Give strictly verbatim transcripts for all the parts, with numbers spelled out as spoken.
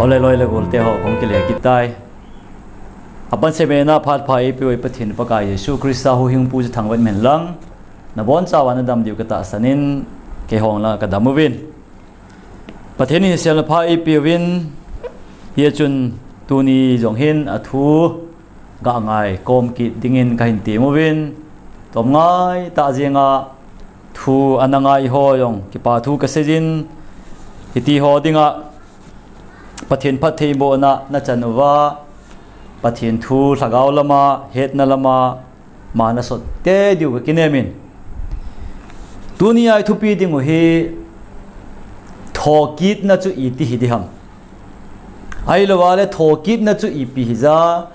Ole loi le gol te ho kong kile kitai. Apan semena phat pha eipeu Pathen Pakai Jesu Christa huhhingpu chu thangvah hen lang. Nabonchauva nadam diu katahsan in, keihon lang kadam uvin. Pathen in selna pha eipeuvin, hichun tuni jong hin athu ga ngai kom kit dingin kahin tem uvin. Tom ngai tah jenga thu ana ngai ho jong kipa thu kaseijin, hiti ho dinga Pathen phattheibohna nachan uva, Pathen thu lhagao lama, hetna lama, mana sot te diu kakinem in. Tuni a ithupi ding u hi thokitna chu iti hi diham. Ahilouva le thokitna chu ipi hija,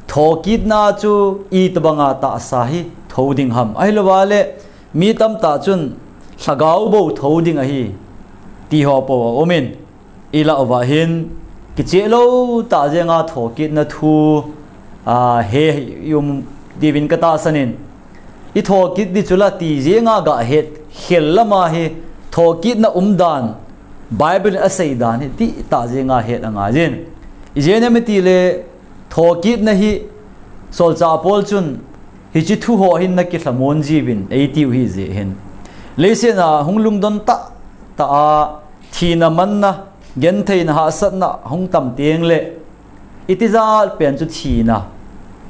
thokitna chu itobanga tahsa hi tho ding ham. Ahilouva le mi tamtah chun lhagao bou tho ding ahi, ti ho pou aumin. Ilah uva hin, kicheh lou tah jenga thokitna thu, a, he, um, diuvin katahsan in. Ithokit di chula ti jenga gahet khel lama hi thokitna umdan, Bible in aseidan hi dihtah jenga het angaijin. Ijeh inem itile, thokitna hi Solchah Paul chun, hiche thu ho hin nakilhamon jiuvin eitiu hijeh hin. Leiset a hung lungdon tah, tah a, thina manna, gentheina hahsatna hung tam tengle, itijat pen chu thina.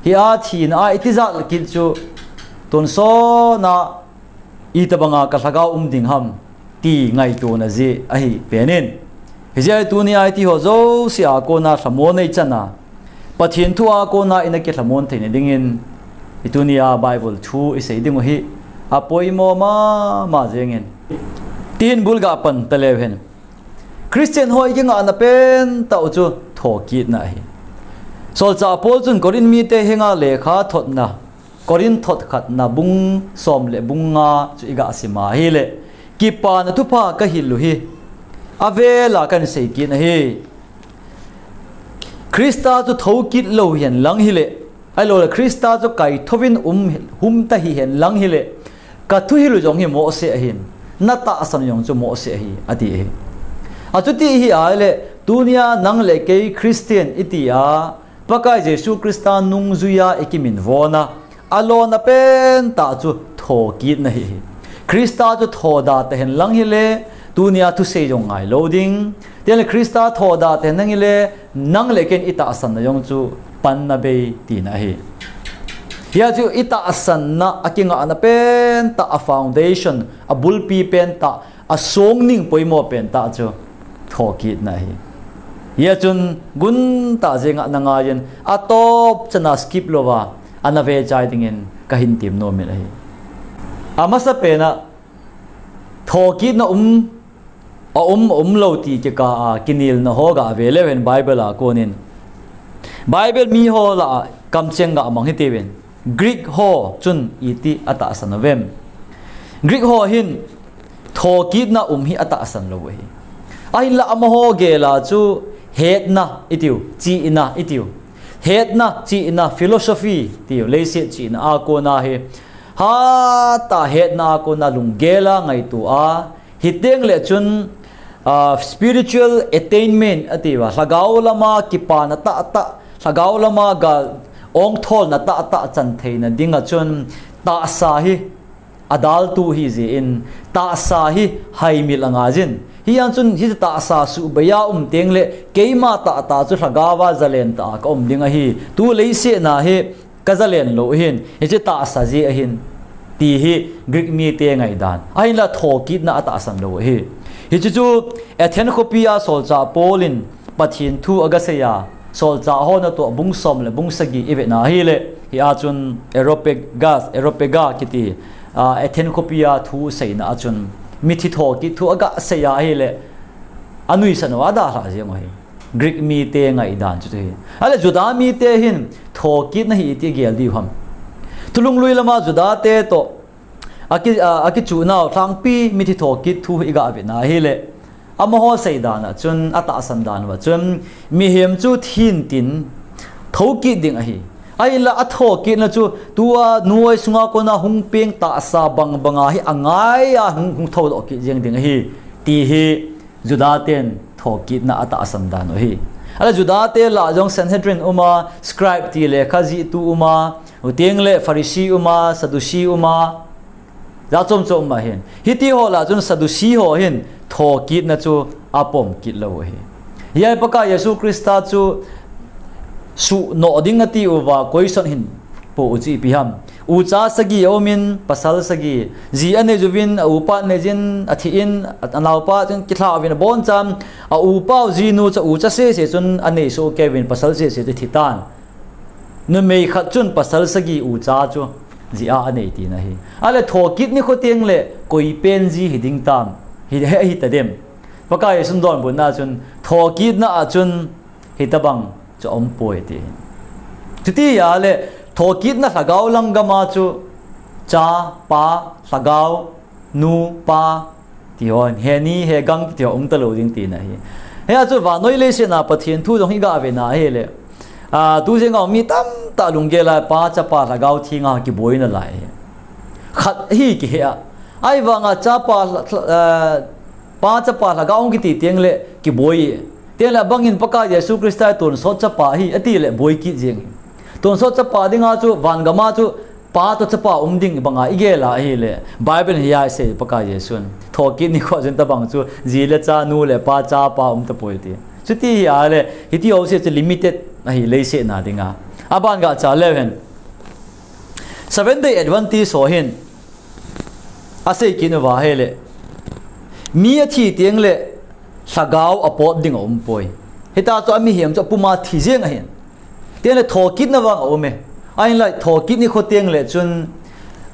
Hia thina a itijat kit chu, tonsot na, itobanga kalhagao um ding ham, ti ngaitona jeh ahi penin. Hijeh a tuni a iti ho jouse a kona lhamon neichan a, Pathen thu a kona ina kilhamon theina dingin, ituni a Bible thu isei ding u hi apoimo mama jengin. Tin bul ga pan taleu hen. Christian ho ikingahna pentah u chu thokitna ahi. Solchah Paul chun Corinth mite henga lekha thotna, Corinth thot khatna bung som le bung nga chu iga sima ahile, kipana thupha kahil u hi, avela kahin sei kit ahi. Christa chu thokit lou hihen lang hile, ahilouleh Christa chu kaithouvin um, um ta hihen lang hile, kathuhil u jong hi mohseh ahin, natahsan u jong chu mohseh ahi, ati ahi. Achuti hi ahile, tunia nang le kei Christian iti a, Pakai Jesu Christa nungjuia ikiminvona, alona pentah chu thokitna hi, hi. Christa chu thoda tahen lang hile, tunia thusei jong ngai lou ding. Tengle Christa thoda tahen lang hile, nang le ken itahsanna jong chu panna bei tina ahi. Hia chu itahsanna akingahna pentah, a foundation, abulpi pentah, asongning poimo pentah chu thokitna ahi. Hia chun guntah jenga nangaiyin, atop chana skip louva, ana vechai dingin kahin temnom in ahi. Amasapen a, thokitna um, aum, aumlou ti kikah a, kinelna ho gave leu hen Bible a konin. Bible mi ho lah a, kamcheng gamang hitiuvin. Greek ho chun iti atahsan uvem. Greek ho hin thokitna um hi atahsan lou ahi. Ahinla amaho gel a chu hetna itiu, chihna itiu. Hetna, chihna, philosophy tiu, leiset chihna a kona hi. Hatah hetna a kona lunggel a ngaito a, hitengle chun, ah, spiritual attainment atiuva, lhagao lama kipana tahtah, lhagao lama ga ongtholna tahtah chan theina dinga chun tahsa hi adaltu hijeh in tahsa hi haimil angaijin. Hia chun hi tahsa suhbei a um tengle keima tahtah chu lhagao a jalen tah a kaum ding ahi. Tu leiset na hi kajalen lou ahin, hiche tahsa jeh ahin, ti hi Greek mite ngaidan. Ahinla thokitna atahsan lou ahi. Hiche chu Athens khopi a solchah Paul in Pathen thu agasei a, solchah ho natoh bung som le bung sagi ivet na ahile, hia chun Areopagus, Areopagus kiti, a, Athens khopi a thuseina a chun mithi thokit thu agasei a ahile, anuisan u adalhah jeng u ahi. Greek mite ngaidan chu hi. Ahile Juda mite hin thokitna hi iti gel diu ham. Thulhunglui lama Juda te toh aki, a, akichuh nau lhangpi mithi thokit thu iga vet na ahile, amaho seidan a chun, atahsan dan uva chun, mihem chu thin tin thokit ding ahi. Ahinla athokitna chu tua nuai sunga kona hung peng tahsa bang banga hi angai a hung, hung thoudoh kit jeng ding ahi, ti hi Juda ten thokitna atahsan dan u ahi. Ahile Juda te lah jong Sanhedrin uma, scribe ti lekha jihtu uma, chuteng le Pharisee uma, Sadducee uma, jat chom chom um ahin. Hiti ho lah chun Sadducee ho hin thokitna chu apom kit lou u ahi. Hiche Pakai Jesu Christa chu suhnoh ding ati uva question hin po u chu ipi ham. Ucha sagi aumin, pasal sagi. Ji anei uvin, a upa neijin, athi in, a, anaopa chun kilha uvin abonchan, a upa u jinu chu ucha sese chun anei soh kei uvin, pasal sese chu thitan. Numei khat chun pasal sagi ucha chu jia anei tina ahi. Ahile thokit nikho teng le koi pen ji hiding tam. Hi, hi, hitadem. Pakai Jesun donbutna chun thokitna a chun hitabang chu aumpoi ati. Chuti ahile thokitna lhagao lang gama chu cha, pa, lhagao, nu, pa, ti ho, he ni, he gang ti ho um talou ding tina ahi. Hia chu vannoi leiset a Pathen thu jong hi gavena ahile. A, tu jeng a mi tamtah lunggel a pa, chapa, lhagao thenga kiboi nalai. Khat hi kihe a. Ahivanga chapa, lha-, lha-, a, pa, chapa, lhagao kiti teng le kiboi. Teng le abangin Pakai Jesu Christa tonsot chapa ahi, ati le boi kit jeng. Tonsot chapa dinga chu, vangam a chu, pa toh chapa um ding banga igel a ahile, Bible hi asei Pakai Jesun. Thokit nikho jeng tabang chu, ji le cha, nu le pa, chapa um tapoi ti. Chuti hi ahile, hiti ho se chu limited ahi leiset na dinga. Aban gacha leu hen. Seventh Day Adventist ho hin asei kit uva ahile, mi athi teng le lhagao apot ding aumpoi. Hita chu amihem chu apuma thi jeng ahin. Teng le thokitna vang aume. Ahinla thokit nikho teng le chun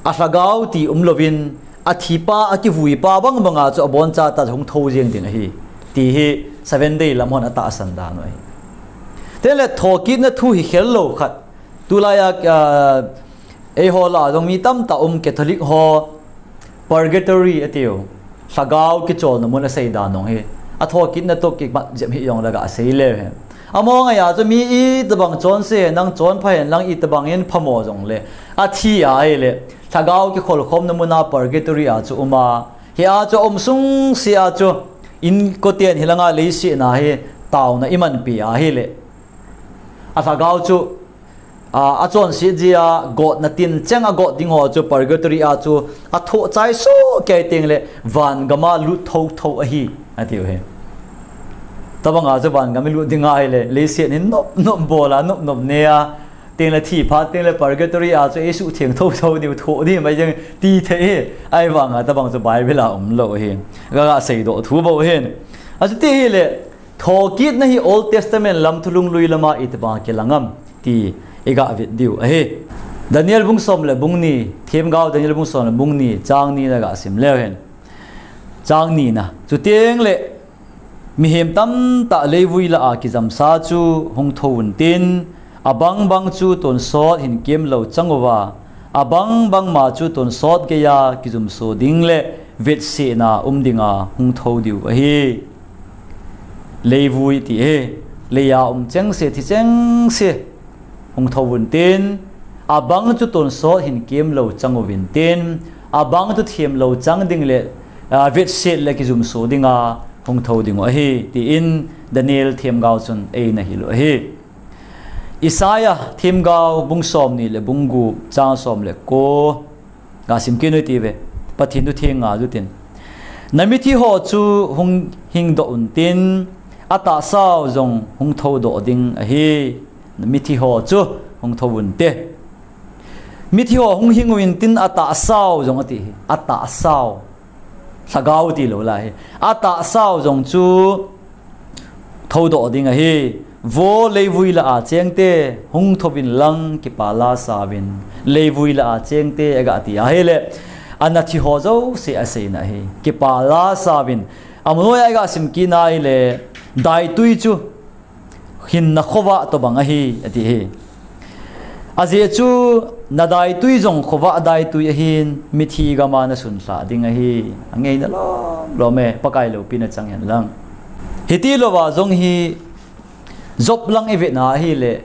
alhagao ti umlouvin, athipa, akivuipa bang banga chu aboncha tah hung thou jeng ding ahi. Ti hi Seventh Day lam hon atahsan dan u ahi. Teng le thokitna thu hi khel lou khat. Tulai a, a, eiho lah jong mi tamtah um Catholic ho, purgatory atiu. Lhagao kicholna mun asei dan jong hi. Athokitna toh kimat jep hi jong le gasei leu hen. Amaho ngaiya chu mi itobang chonse henlang, chonpha henlang, itobang in phamo jong le, athi ahile, lhagao kikholkhomna muna purgatory a chu uma. Hia chu um sungse a chu, inkoten hilanga leiset na hi taona imanpi ahile, alhagao chu, a, achonset jia gotna tin cheng agot ding ho chu purgatory a chu athoh chai soh kei teng le vangam a lut thotho ahi, atiu hi. Tabanga chu vangam ilut ding ahile, leiset hin nop nop bol a, nop nop ne a, teng le thi phat teng le purgatory a chu eisuhtheng thotho diu, thoh ding mai jeng ti thei hi. Ahivanga tabang chu Bible a umlou ahi. Ga, gasei doh thu bou ahin. Achuti hile, thokitna hi Old Testament lam thulhunglui lama itobang kilang am ti iga vet diu ahi. Daniel bung som le bung ni, themgao Daniel bung som le bung ni, chang ni na gasim leu hen. Chang ni na. Chuteng le mihem tamtah leivui lah a kijamsa chu hung thou untin, abang bang chu tonsot hin kem lou chang uva, abang bang ma chu tonsot geiya kijumso ding le vetsetna um dinga hung thou diu ahi. Leivui ti hi, leiya um chengse, thi chengse hung thou untin, abang chu tonsot hin kem lou chang uvin tin, abang chu them lou chang ding le, a, vetset le kijumso dinga hung thou ding u ahi, tin Daniel themgao chun eina hil u ahi. Isaiah themgao bung som ni le bung gup, chang som le ko. Gasim kit u hite ve. Pathen thu theng nga utin. Na mithi ho chu hung hingdoh untin, atahsa u jong hung thoudoh ding ahi. Na mithi ho chu hung thou unte. Mithi ho hung hing untin, atahsa u jong ati hi. Atahsa u. Lhagao ti lou lai hi. Atahsa u jong chu thoudoh ding ahi. Vo leivui lah a chengte, hung thouvin lang, kipa la sauvin. Leivui lah a chengte, agati ahile, ana thi ho jouse aseina ahi. Kipa la sauvin. Amaho a gasim kit u ahile, daitui chu hinna khovah tobang ahi, ati hi. Ajeh chu, na daitui jong khovah daitui ahin, mithi gam a na sunlhah ding ahi. Angeina lom lom e, Pakai loupina chang hen lang. Hiti louva jong hi, Job lang ivet u ahile,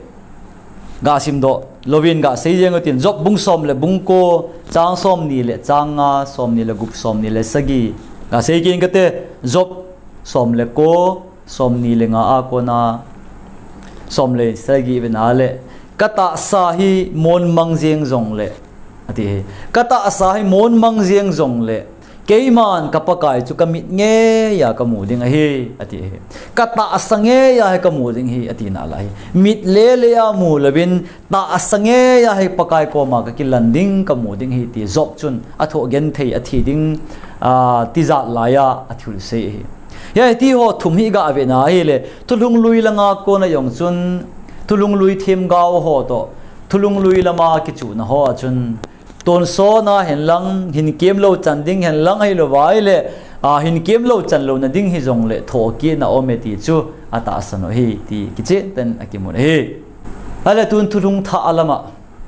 gasim doh louvin gasei jeng utin, Job bung som le bung ko, chang som ni le chang nga, som ni le gup, som ni le sagi. Gasei kit kate, Job som le ko, som ni le nga a kona Som le sagi vena le, ka tahsa hi mon mang jeng jong le, ati hi. Ka tahsa hi mon mang jeng jong le, keiman ka Pakai chu ka mit ngeia ka mu ding ahi, ati hi. Ka tahsa ngeia hi ka mu ding hi, ati nalai hi. Mit le le a mu lovin, tahsa ngeia hi Pakai koma ka kilan ding, ka mu ding hi, ti Job chun a thoh genthei a thi ding, a, tijat laia a thilsei hi. Hia hiti ho thum hi ga vena hile, thulhung lui langa kona jong chun, thulhung lui themgao ho toh, thulhung lui lama kichuna ho a chun, tonsona henlang, hin kemlou chan ding henlang ahilou vai le, a, hin kemlou chan louna ding hi jong le, thokitna aume ti chu a tahsan u ahi, ti kichen ten a kimun ahi. Ale tun thulhung thah a lama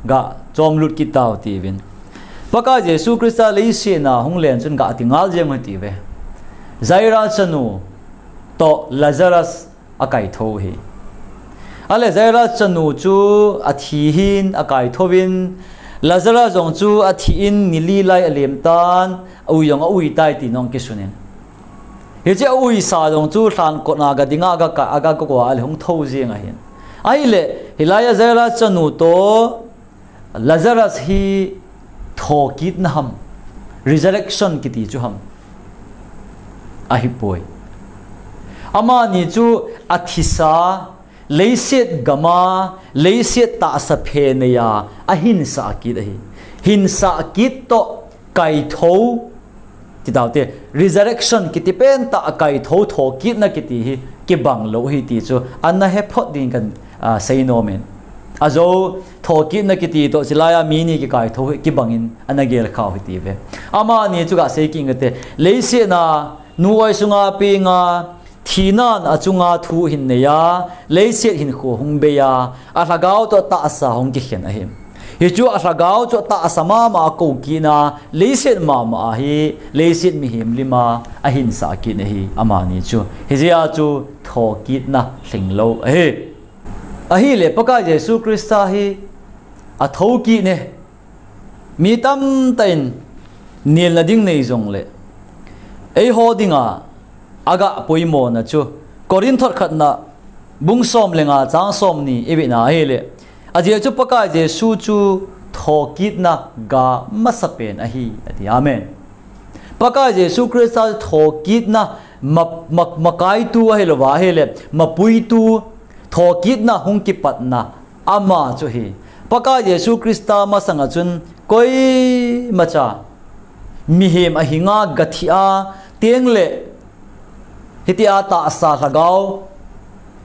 ga chomlut kit tau tivin. Pakai Jesu Christa leiset a hung len chun ga ti ngal jeng u ti ve. Jaira chanu toh Lazarus a kaitho hi. Ale Jaira chanu chu a thi hin a kaitho vin, Lazarus jong chu a thi in ni li lai a lem tan, a ui jong a ui tai ti nong kisunin. Hiche a uisa jong chu lhan kotna ga dinga ga ka, a ga ko a le hung tho jeng ahin. Ahile, hilai a Jaira chanu toh Lazarus hi thokitna ham, resurrection kiti chu ham, ahipoi. Amani chu a thisa, leiset gama, leiset tahsa phe neiya a hinsah kit ahi. Hinsah kit toh kaitho, ti taute, resurrection kiti pen tah a kaitho, thokitna kiti hi kibang lou hi ti chu ana he phot ding kan, a, sei nom in. Ajo, thokitna kiti toh chilai a mi ni kikaitho hi kibang in ana gel khau hi ti ve. Amani chu ga sei kit inge te, leiset a nu oi sunga penga, thinan a chunga thu hin neiya, leiset hinkho hung beiya, a lhagao toh tahsa hung kikhen ahi. Hichu a lhagao chu tahsa mama a ko kitna, leiset mama a hi, leiset mihem lima a hinsah kitna hi, amani chu. Hijeh a chu thokitna lhinglou ahi. Ahile Pakai Jesu Christa hi a thokit e. Mi tamtah in nelna ding nei jong le, eiho dinga a ga poimona chu, Corinth thot khatna bung som le nga chang som ni i vena ahile, ajeh chu Pakai Jesu chu thokitna ga masapen ahi, ati. Amen. Pakai Jesu Christa thokitna ma, ma, makaitu ahilou va ahile, mapuitu, thokitna hung kipatna ama chu hi. Pakai Jesu Christa masanga chun koimacha mihem ahinga ga thi a, teng le hitia tahsa lhagao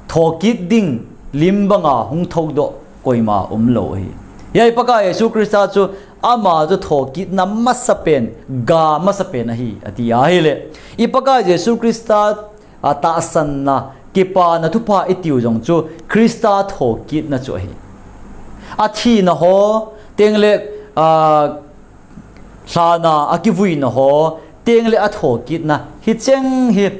thokit ding lim banga hung thoudoh koima umlou ahi. Hiai Pakai Jesu Christa chu ama chu thokitna masapen, ga masapen ahi, ati ahile. I Pakai Jesu Christa a tahsanna, kipana thupha i tiu jong chu Christa thokitna chu ahi. A thina ho, teng le, a, lhana a kivuina ho, teng le a thokitna, hicheng hi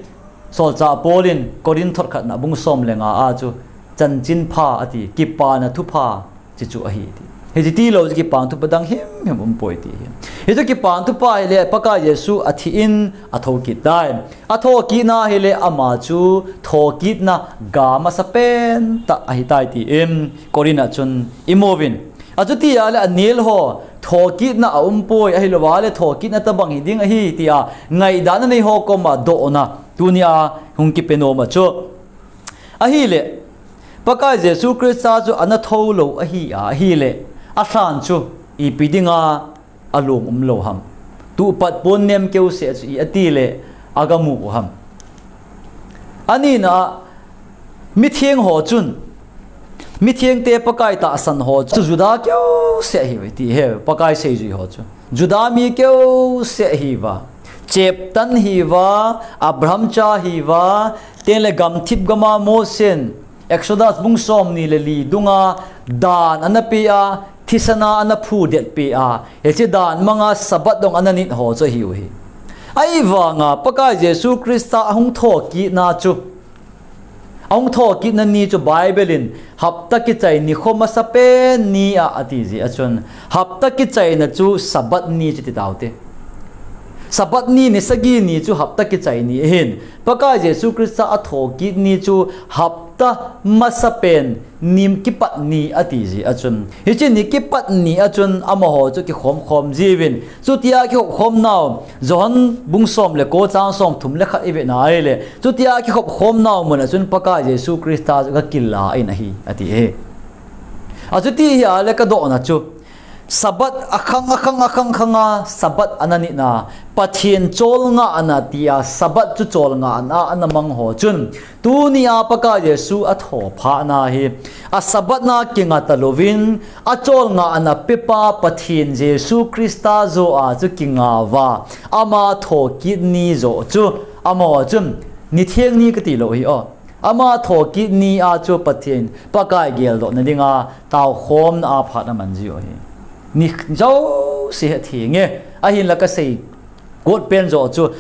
Solchah Paul in Corinth thot khatna bung som le nga a chu chanchin pha ati, kipana thupha, chi chu ahi ti. Hiche tilou chu kipana thupha dang himhim umpoi ti hi. Hichu kipana thupha hile Pakai Jesu a thi in a thokit tai. A thokitna hile ama chu thokitna ga masapen tah ahitai tin Corinth a chun i mu uvin. Achuti ahile a nel ho thokitna a umpoi, ahilou vale thokitna tabang hi ding ahi tia ngaidana nei ho koma dohna tunia hung kipe nom a chu. Ahile, Pakai Jesu Christa chu ana thou lou ahi a, ahile, a lhan chu ipi dinga a lung umlou ham. Tupat pon nem keu seh chu i ati le, a ga mu u ham. Anina, mitheng ho chun, mithengte Pakai tahsan ho chu Juda keu seh ahi ve ti he, Pakai seijui ho chu. Juda mi keu seh ahi va, cheptan ahi va, Abraham cha ahi va, teng le gamthip gama Mosen, Exodus bung som ni le li dunga dan ana pe a, thisana ana phudet pe a, hiche dan manga Sabbath dong ana nit ho chu ahi u hi. Ahivanga Pakai Jesu Christa a hung thokitna chu, a hung thokitna ni chu Bible in hapta kichai nikho masapen ni a ati jeh a chun, hapta kichaina chu Sabbath ni chu ti taute. Sabbath ni ni sagi ni chu hapta kichai ni ahin. Pakai Jesu Christa athokit ni chu hapta masapen ni kipat ni ati jeh a chun. Hiche ni kipat ni a chun amaho chu kikhom khom jiuvin. Chutia kikhop khom nau, Johan bung som le ko chang som thum le khat ive nai le. Chutia kikhop khom nau mun a chun Pakai Jesu Christa chu kakila in ahi, ati e. Achuti hi a le kadohna chu. Sabbath akhang, akhang, akhang, khang a, Sabbath ana nihna, Pathen cholngahna tia, Sabbath chu cholngahna ana mang ho chun, tunia Pakai Jesu atho phat na hi, a Sabbath na kinga talouvin, acholngahna pepa Pathen Jesu Christa joh a chu kinga uva, ama thokit ni joh chu, amaho chun, ni theng ni kati lou hi o. Ama thokit ni a chu Pathen, Pakai geldohna dinga, taokhomna a phat aman jiu ahi. Ni jouse hi atheng e, ahinla kasei got pen joh chu,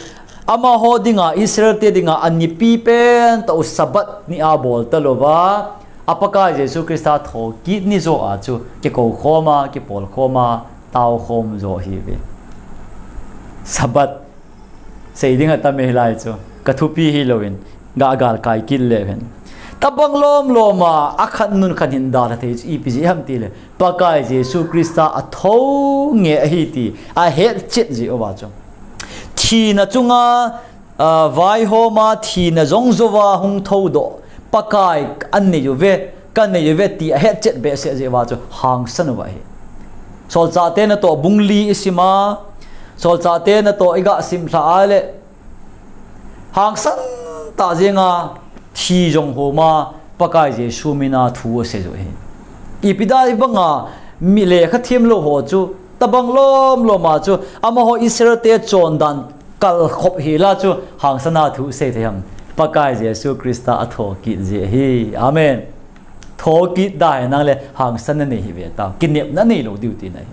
amaho dinga, Israel te dinga, anipi pen tah u Sabbath ni a bol talouva, a Pakai Jesu Christa thokit ni joh a chu, kikou khom a, kipol khom a, taokhom joh ahiuve. Sabbath Sei ding atam e hilai chu. Ka thupi hilouvin. Ga galkai kit leu hen. Tabang lom lom a, akhat nun khat hin dalha thei chu ipi jeh ham tile. Pakai Jesu Christa athou nge ahi ti. Ahet chet jeh uva chu. Thina chunga, a, vaihom a thina jong jouva hung thoudoh. Pakai anei uve. Ka nei uve ti ahet chet behseh jeh uva chu hangsan uva ahi. Solchahte natoh bung li isim a, Solchahte natoh iga simlhah a le, hangsan tah jenga thi jong hom a, Pakai Jesu mina thu asei u ahi. Ipi dia hibanga mi lekha themlou ho chu, tabang lom lom a chu, amaho Israel te chondan kalkhop hila chu hangsan a thu sei thei ham. Pakai Jesu Christa athokit jeh ahi. Amen. Thokit da henlang le hangsan nanei hiuve tao. Kinepna neilou diu tina ahi.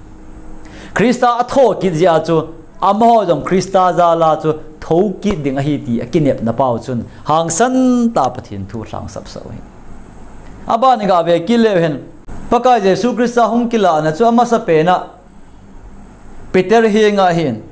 Christa athokit jeh a chu amaho jong Christa jal a chu thokit ding ahi ti akinepna pau chun hangsan tah Pathen thu lhangsap sah u ahi. Aban iga ve kit leu hen. Pakai Jesu Christa hung kilahna chu amasapen a Peter henga ahin.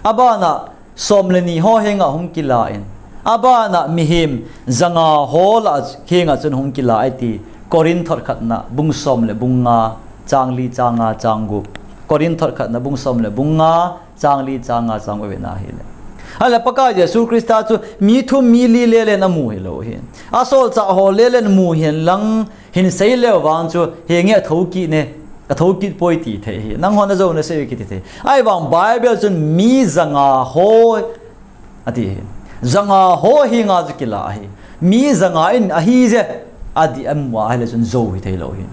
Abana som le ni ho henga hung kila in. Abana mihem janga ho lah henga chun hung kila e ti. Corinth thot khatna bung som le bung nga chang li chang nga chang gup. Corinth thot khatna bung som le bung nga chang li chang nga chang gup vena hile. Ahile Pakai Jesu Christa chu mi thum mi li lelen amu hilou hin. Asolchah ho lelen mu henlang Hin sei leu vang chu, henge athokit ne, athokit poi ti thei hi. Nangho najou nasei u kiti thei. Ahivang Bible chun mi janga ho ati hi. Janga ho henga chu kila ahi. Mi janga in ahi je. Ati amu ahile chun jou hithei lou hi.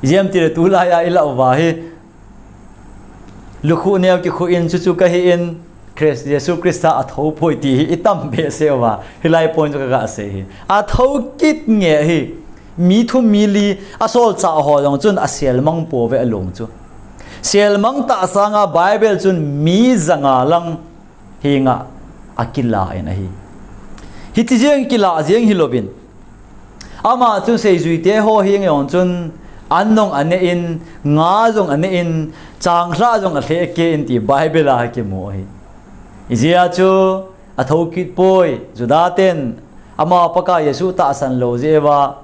Ijeh ham tile tulai a ilah uva hi. Lukhuh neo kikhuh in chuchu kahi in, Christ, Jesu Christa athou poi ti hi itam behseh uva, hilai point chu kaga sei hi. Athou kit nge hi, mi thum mi li, asolchah ho jong chun aselmang pouve alung chu. Selmang tah sanga Bible chun mi janga lang henga akila in ahi. Hiti jeng kila jeng hilouvin. Ama chun seijuite ho heng jong chun an jong ane in, nga jong ane in, changlhah jong alheh kei in ti Bible a kimu ahi. Ijeh a chu athokit poi, Juda ten ama Pakai Jesu tahsan lou jeh uva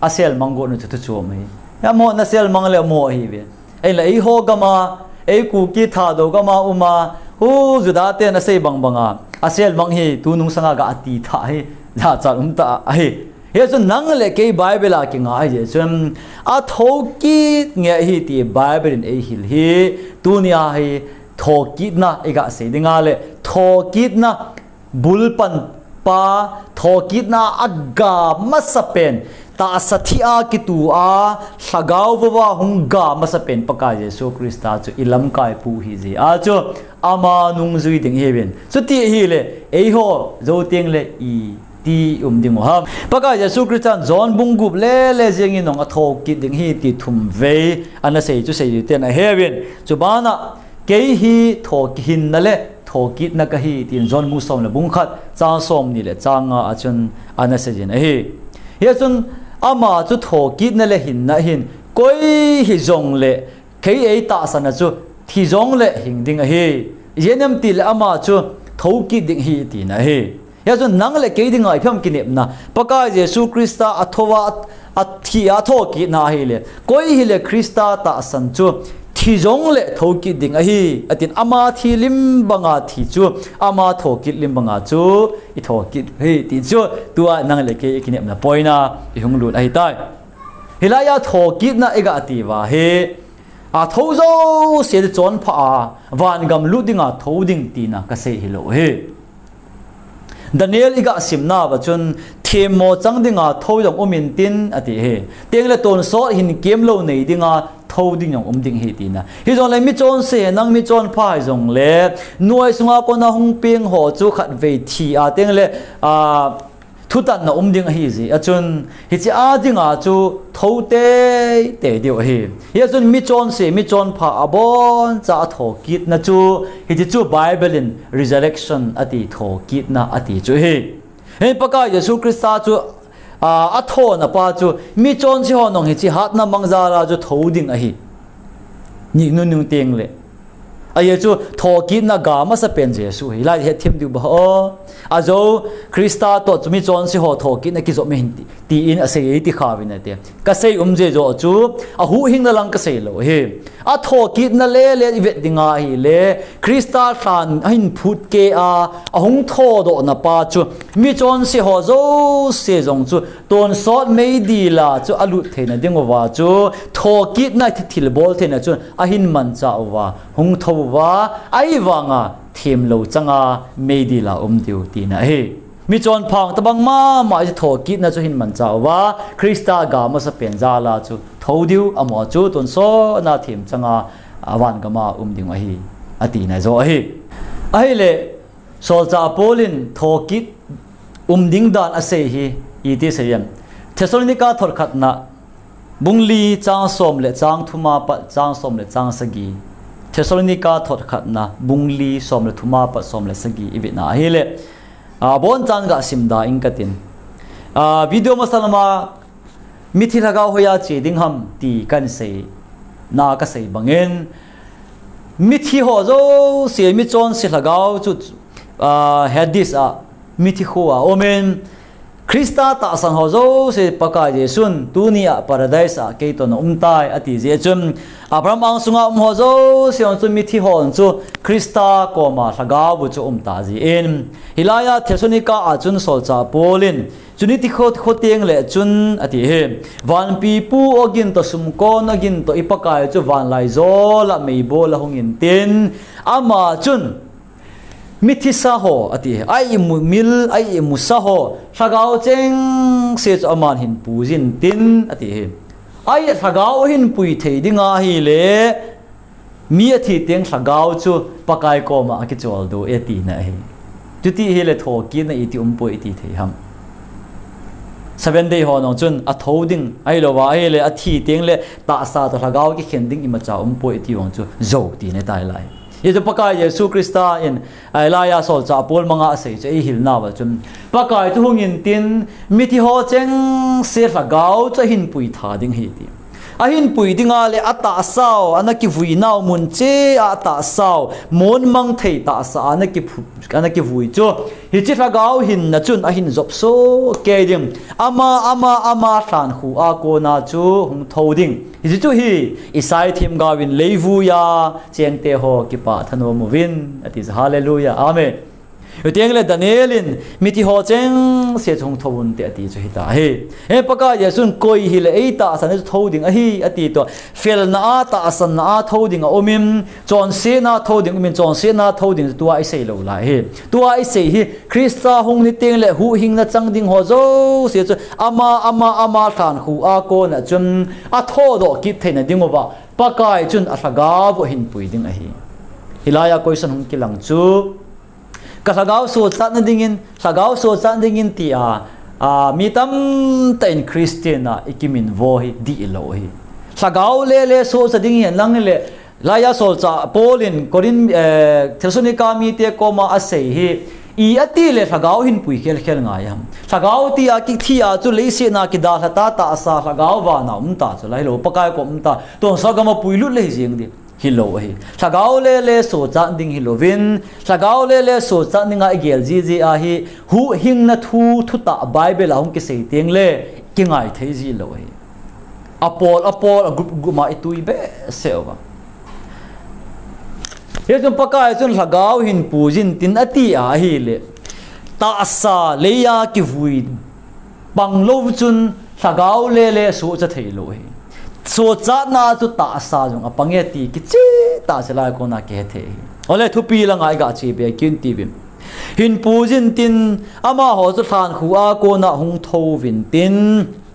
aselmang got nu chu thu chom ahi. Amaho naselmang le amaho ahiuve. Ahinla eiho gama, ei Kuki Thadou gama uma, hu Juda ten asei bang banga, aselmang hi tunung sanga ga ati tha hi, jachat um tah ahi. Hichun nang le kei Bible a kinga ahi jeh chun, athou kit nge ahi ti Bible in eihil hi, tunia hi thokitna iga sei dinga le, thokitna Bulpan pa thokitna a ga masapen, tahsa thi a kitu a, lhagao vouva hung ga masapen Pakai Jesu Christa chu ilamkai pu hi jeh a chu ama nungjui ding ihiuvin. Chuti ahile, eiho jou teng le iti um ding u ham. Pakai Jesu Christa John bung gup le le jeng in jong athokit ding ahi ti thum vei ana sei chu seijuiten aheuvin. Chubana Kei hi thokit hinna le thokitna kahi, tin John bung som le bung khat, chang som ni le chang nga a chun ana seijin ahi. Hichun ama chu thokitna le hinna ahin, koi hijong le, kei eitahsan a chu thi jong le hing ding ahi. Ijeh inem itile ama chu thokit ding ahi tina ahi. Hijeh chun nang le kei dinga ipi ham kinepna, Pakai Jesu Christa a thoa, a thi a thokitna ahile, koi hile Christa tahsan chu thi jongle thokit ding ahi, atin ama thi lim banga thi chu, ama thokit lim banga chu ithokit ahi ti chu, tua nang le kei ikinepna poina ihung lut ahitai. Hilaiya thokitna iga ti uva hi, atho jouse chonpha a, vangam lut dinga tho ding tina kasei hilou ahi. Daniel iga simna uva chun, themmo chang dinga tho jong um intin ati ahi. Tengle tonsot hin kemlou nei dinga tho ding jong um ding ahi tina. Hijongle michonse, nang michonpha hijongle, noi sunga kona hung peng ho chu khatvei thi a, tengle, a, thutanna um ding ahi jeh a chun, hiche a dinga chu tho teitei diu ahi. Hijeh chun michonse, michonpha aboncha a thokitna chu, hiche chu Bible in resurrection ati, thokitna ati chu ahi. Hin Pakai Jesu Christa chu, a, athona pa chu, michonse ho nung hiche hatna mang jal a chu tho ding ahi. Ni nunung tengle. Ajeh chu thokitna ga masapen Jesu ahi. Hilai hethem diu ba o. Ajou Christa toh chu michonse ho thokitna kijom ahin ti, tin asei ti kha uvin ate. Kasei umje joh chu, ahuhhingna lang kasei lou ahi. Athokitna lele ivet dinga ahile, Christa lhan ahin phut kei a, ahung thodohna pa chu, michonse ho jouse jong chu, tonsot meidil a chu alut theina diuva chu, thokitna thilbol theina chu, ahin manchah uva, hung tho uva, ahivanga themlou changa meidil a um diu tina ahi. Michonpha tobang mama chu thokitna chu ahin manchah uva, Christa ga masapen jal a chu tho diu, amaho chu tonsot a them changa, a, vangam a um ding ahi, atina joh ahi. Ahile, Solchah Paul in thokit um ding dan asei hi, iti asei em? Thessalonica thot khatna, bung li chang som le chang thum a pat chang som le chang sagi. Thessalonica thot khatna, bung li som le thum a pat som le sagi ivet na ahile, abonchan ga simda ing katin. A, video masa lama, mithi lhagao hoiya che ding ham ti kahin seina kasei bangin, mithi ho jouse, michonse lhagao chu, a, Hades a, mithi kho a um in, Christa tahsan ho jouse Pakai Jesun, tuni a Paradise a kei toh na um tai, ati jeh chun, Abraham angsunga um ho jouse hon chu, mithi hon chu Christa koma lhagao bu chu um ta jin, hilaiya Thessalonica a chun Solchah Paul in, chuni ti kho, kho tengle chun ati hi, vanpipu ogin toh sumkon ogin toh i Pakai chu vanlaijol a meibol a hung intin, ama chun, mithisa ho, ati hi, a imumil, a imusa ho, lhagao chengse chu aman ahin pui jin tin, ati hi. Ahi lhagao ahin pui thei ding ahile, mi athi teng lhagao chu Pakai koma akicholdo e tina ahi. Chuti hile thokitna iti umpoi iti thei ham. Seven Day ho nung chun atho ding, ahilouva ahile athi tengle tahsa toh lhagao kikhen ding imacha umpoi iti vang chu jou tina ahitai lai. Hichu Pakai Jesu Christa in, ahilaiya Solchah Paul manga asei chu eihilnauva chun, Pakai chu hung intin, mithi ho chengse lhagao chu ahin pui tha ding ahi ti. Ahin pui dinga le atahsau, ana kivuinau mun chea atahsau, monmang thei tahsa ana kiphu, ana kivui chu, hiche lhagao hinna chun ahin jopso kei ding. Ama, ama, ama lhankhu a kona chu hung tho ding. Hiche chu hi, Isai themgaovin leivuiya chengte ho kipah thanom uvin, ati chu, Hallelujah, Amen. Chuteng le Daniel in, mithi ho chengse chu hung tho unte ati chu hita hi. He Pakai Jesun koi hile eitahsan chu tho ding ahi, ati toh. Felna a, tahsanna a tho ding aumin, chonsetna a tho ding umin, chonsetna a tho ding chu tua isei lou lai hi. Tua isei hi, Christa hung ni tengle huhhingna chang ding ho jouse chu, ama, ama, ama lhankhu a kona chun, athodoh kit theina diuva, Pakai chun alhagao ahin pui ding ahi. Hilaiya question hung kilang chu, ka lhagao sochatna dingin, lhagao sochat dingin tia, a, mi tamtah in Christian a ikiminvo hi dihlou ahi. Lhagao lele sochat ding hi nang le, laiya Solchah Paul in Corinth, eh, Thessalonica mite koma asei hi, i atile lhagao ahin pui khelkhel ngai ham. Lhagao tia kithi a chu leiset a kidalha ta, tahsa lhagao vana um ta chu, lailou Pakai koma um ta, tonsot gam a puilut lei jeng ding. hilou ahi. Lhagao lele sochat ding hilouvin, lhagao lele sochat dinga igel jiji ahi, huhhingna thu, thutah Bible a hung kisei teng le, kingai thei jilou ahi. Apol, apol, a group, group ma itui behseh uva. Hichun Pakai chun lhagao hin pui jin tin ati ahile. Tahsa leiya kivui pang lou chun lhagao lele socha thei lou ahi. Sochatna chu tahsa jong apang e ti kicheh tah se lai kona kihe thei ahi. Ole thupi langa iga che be kin ti vin. Hin pui jin tin amaho chu lhankhuh a kona hung thou vin tin.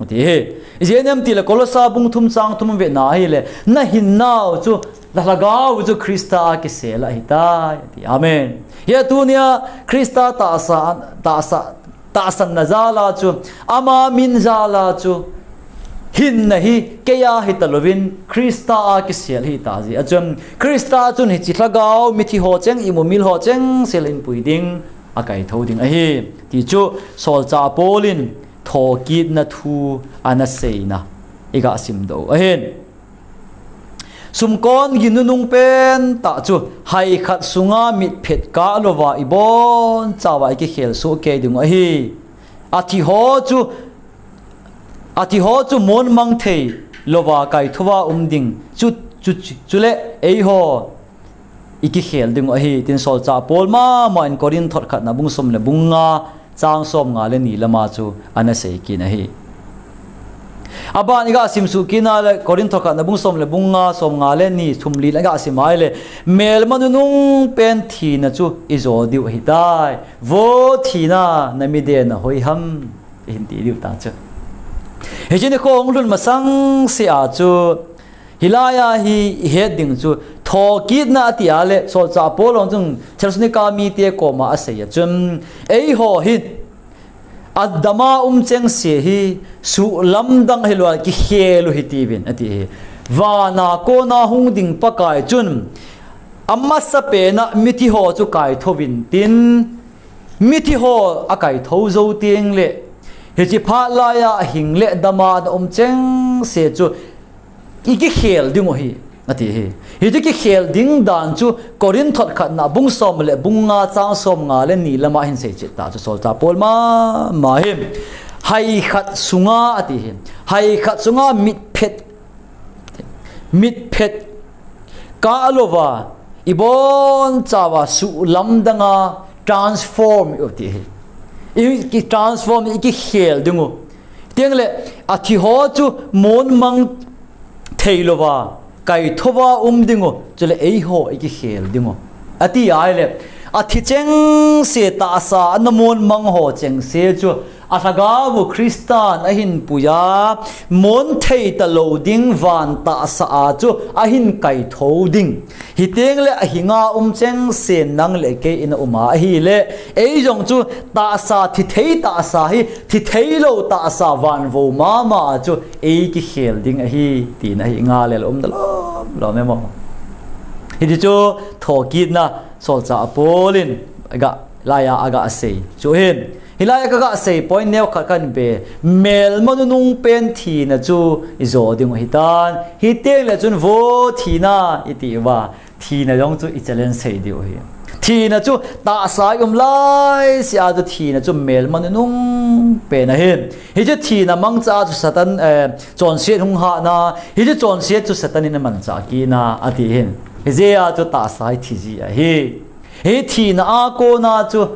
Ti hi. Ijeh inem tile Kolosa bung thum chang thum vena ahile. Nahinnau chu, nalhagao chu Christa a kisel ahitai. Ti. Amen. Hia tunia Christa tahsa, tahsa, tahsanna jala chu, ama min jala chu, hinna hi, keiya hita louvin, Christa a kisel hita jeh a chun, Christa chun hiche lhagao, mithi ho cheng, imumil ho cheng, sel in pui ding, akai thou ding ahi. Ti chu, solchah Paul in, thokitna thu, ana seina, iga simdoh ahin. Sumkon gin nunung pentah chu, hai khat sunga mitphet kah louva ibon chauva ikikhel soh kei ding ahi. Athi ho chu, athi ho chu mon mang thei louva kaithouva um ding. Chu, chu, chu, chule eiho ikikhel ding ahi. Tin solchah Paul mama in Corinth thot khatna bung som le bung nga, chang som nga le ni lama chu ana sei kit ahi. Aban iga simsuh kit na le Corinth thot khatna bung som le bung nga, som nga le ni, thum li le iga sim ahile, melma nunung pen thina chu ijo diu ahitai. Vo thina, nami dena hoi ham, ihin ti diu ta chu. Hiche nikho hung lhun masang sea chu, hilaiya hi ihet ding chu, thokitna ati a le, solchah Paul in chun Thessalonica mite koma asei a chun, eiho hi, adama um chengse hi, suhlamdang hilou a kikhel u hiti vin, ati hi. Vana kona hung ding Pakai chun, amasapen a mithi ho chu kaithou vin tin, mithi ho akaithou jou teng le, hiche phat laiya ahing le dama ana um chengse chu, ikikhel ding u hi, ati hi. Hiche kikhel ding dan chu Corinth thot khatna bung som le bung nga chang som nga le ni lama hin sei chet ta chu solchah Paul mama hi. Hai khat sunga ati hi. Hai khat sunga mitphet, mitphet kah louva, ibon chauva suhlamdanga transform u ti hi. Iki transform, ikikhel ding u. Teng le, athi ho chu mon mang thei louva, kaithouva um ding u, chule eiho ikikhel ding u. Ati ahile, athi chengse tahsa ana mon mang ho chengse chu, alhagao u Christan ahin puiya, mon thei talou ding van tahsa a chu ahin kaithou ding. Hiteng le ahinga um chengse nang le kei ina um a ahile, ei jong chu tahsa, thithei tahsa hi, thitheilou tahsa vanvo mama a chu eikikhel ding ahi, tina hi nga le um dalom lom e mo. Hiti chu thokitna solchah Paul in aga laiya aga sei chu hin. Hilaiya kaga sei point neo khat kan be, melma nunung pen thina chu ijo ding u hitan. Hiteng le chun vo thina iti uva, thina jong chu i challenge sei diu hi. Thina chu tahsa i um laisea chu thina chu melma nunung pen ahi. Hiche thina mangcha chu Satan, eh, chonset hung hatna, hiche chonset chu Satan in amanchah kitna ati hin. Hijeh a chu tahsa hi thi ji ahi. Hi thina a kona chu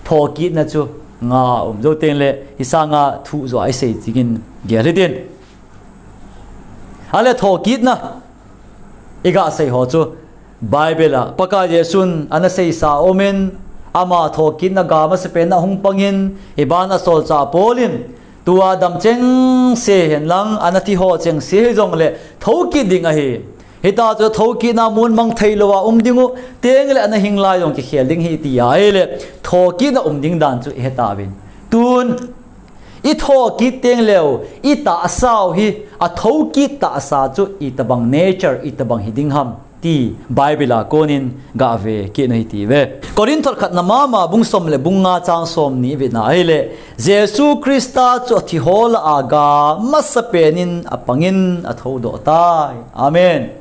thokitna chu nga um jou teng le, hi sanga thu jo a isei chingin gel hitin. Ale thokitna iga sei ho chu Bible a Pakai Jesun ana seisa umin, ama thokitna ga masapen a hung pangin, ibana solchah Paul in, tua dam chengse hen lang, ana thi ho chengse hijongle thokit ding ahi. Hita chu thokitna mun mang thei louva um ding u, teng le ana hing lai jong kikhel ding hi ti ahile, thokitna um ding dan chu ihe tauvin. Tun, i thokit teng leu, i tahsa u hi, athokit tahsa chu itabang nature, itabang hi ding ham, ti Bible a konin ga ve kit u hite ve. Corinth thot khatna mama bung som le bung nga chang som ni i vena ahile, Jesu Christa chu athi ho lah a ga masapen in apangin athoudoh tai. Amen.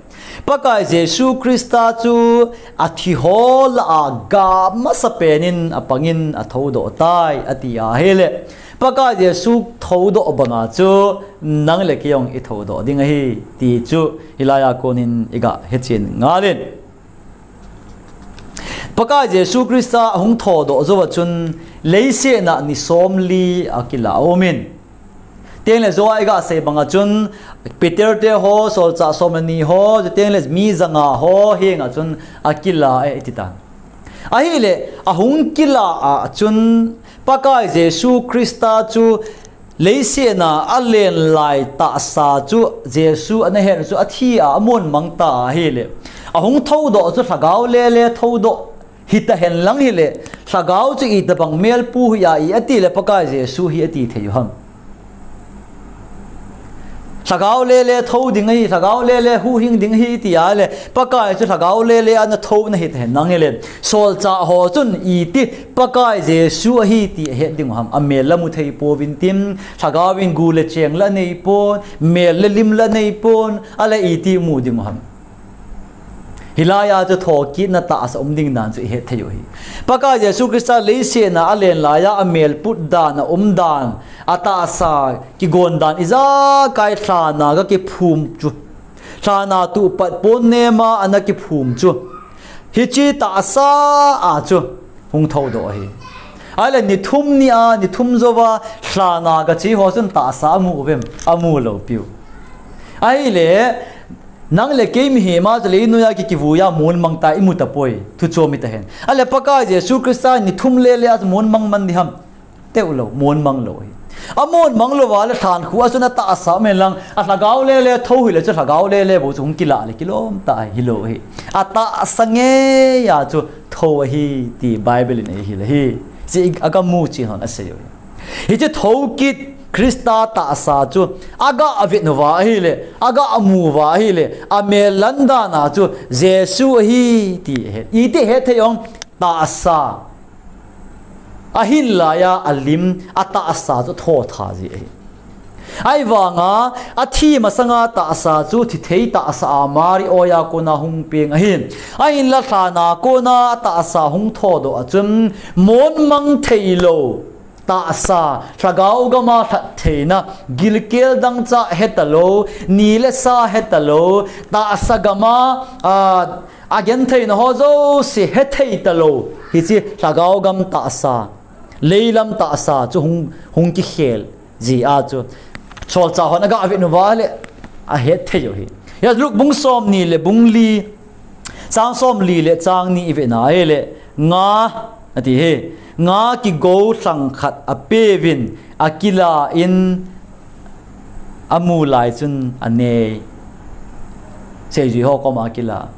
Pakai Jesu Krista chu athi ho lah a ga masa penin apangin athoudoh tai, ati ahile. Pakai Jesu thoudoh banga chu nang le kei jong ithoudoh ding ahi, ti chu hilaiya konin iga hechen ngalin. Pakai Jesu Krista ahung thoudoh jouva chun leiset a ni somli akila aumin. Tengle joa iga sei banga chun Peter te ho, solchah somleni ho, tengle mi janga ho henga chun akila e iti tan. Ahile, ahung kila a chun Pakai Jesu Krista chu leiset a alen lai tahsa chu Jesu ana het chu athi a, amonmang ta ahile. Ahung thoudoh chu lhagao lele thoudoh hita henlang hile, lhagao chu itobang melpu hi a i ati le Pakai Jesu hi ati thei u ham. Lhagao lele thou ding ahi, lhagao lele huhhing ding ahi ti ahile, Pakai chu lhagao lele ana thou ana hita henlang hile, solchah ho chun iti Pakai Jesu ahi ti ahet ding u ham. Amel la mu thei pouvin tin, lhagao in gu le cheng la nei pon, mel le lim la nei pon, ahile iti mu ding u ham. Hilaiya chu thokitna tahsa um ding dan chu ihet thei u ahi. Pakai Jesu Krista leiset a alen laiya amel put dan, aum dan, atahsa kigon dan ijakai lhan a ga kiphum chu, lhan a tupat pon nema ana kiphum chu, hiche tahsa a chu hung thoudoh ahi. Ahile ni thum ni a, ni thum jouva lhan a gache ho chun tahsa amu uvem? Amu lou piu. Ahile, nang le kei mihem a chu leinoiya ki, kivuiya monmang ta imu tapoi, thu chom ita hen. Ahile Pakai Jesu Krista ni thum lele a chu monmang man di ham? Teu lou, monmang lou ahi. Amonmang louva le lhan khu a chun atahsa um henlang, alhagao lele thou hile chu lhagao lele bou chu hung kila le kilom ta ahi, hilou ahi. Atahsa ngeiya chu thou ahi ti Bible in eihil ahi. Hiche aga mu chen hon asei u ahi. Hiche thokit Krista tahsa chu aga vet uva ahile, aga mu uva ahile, amel lan dan a chu Jesu ahi ti ahet. Iti het thei ong? Tahsa ahin laiya alim, atahsa chu thotha ji ahi. Ahivanga athi masanga tahsa chu thithei tahsa a Mari oiya kona hung peng ahi. Ahinla lhan a kona atahsa hung thoudoh a chun monmang thei lou tahsa, lhagao gam a lhat theina, gilkel dangchah heta lou, ni le sa heta lou, tahsa gam a, a, agentheina ho jouse hethei ta lou, hiche lhagao gam tahsa, leilam tahsa chu hung, hung kikhel ji a chu solchah hon aga vet uva le ahet thei u ahi. Hiche Luke bung somni le bung li, chang somli le chang ni ivet na ahile, nga ati ahi, nga kigou lhang khat apeuvin, akila in amu lai chun ane. Seijui ho koma akila.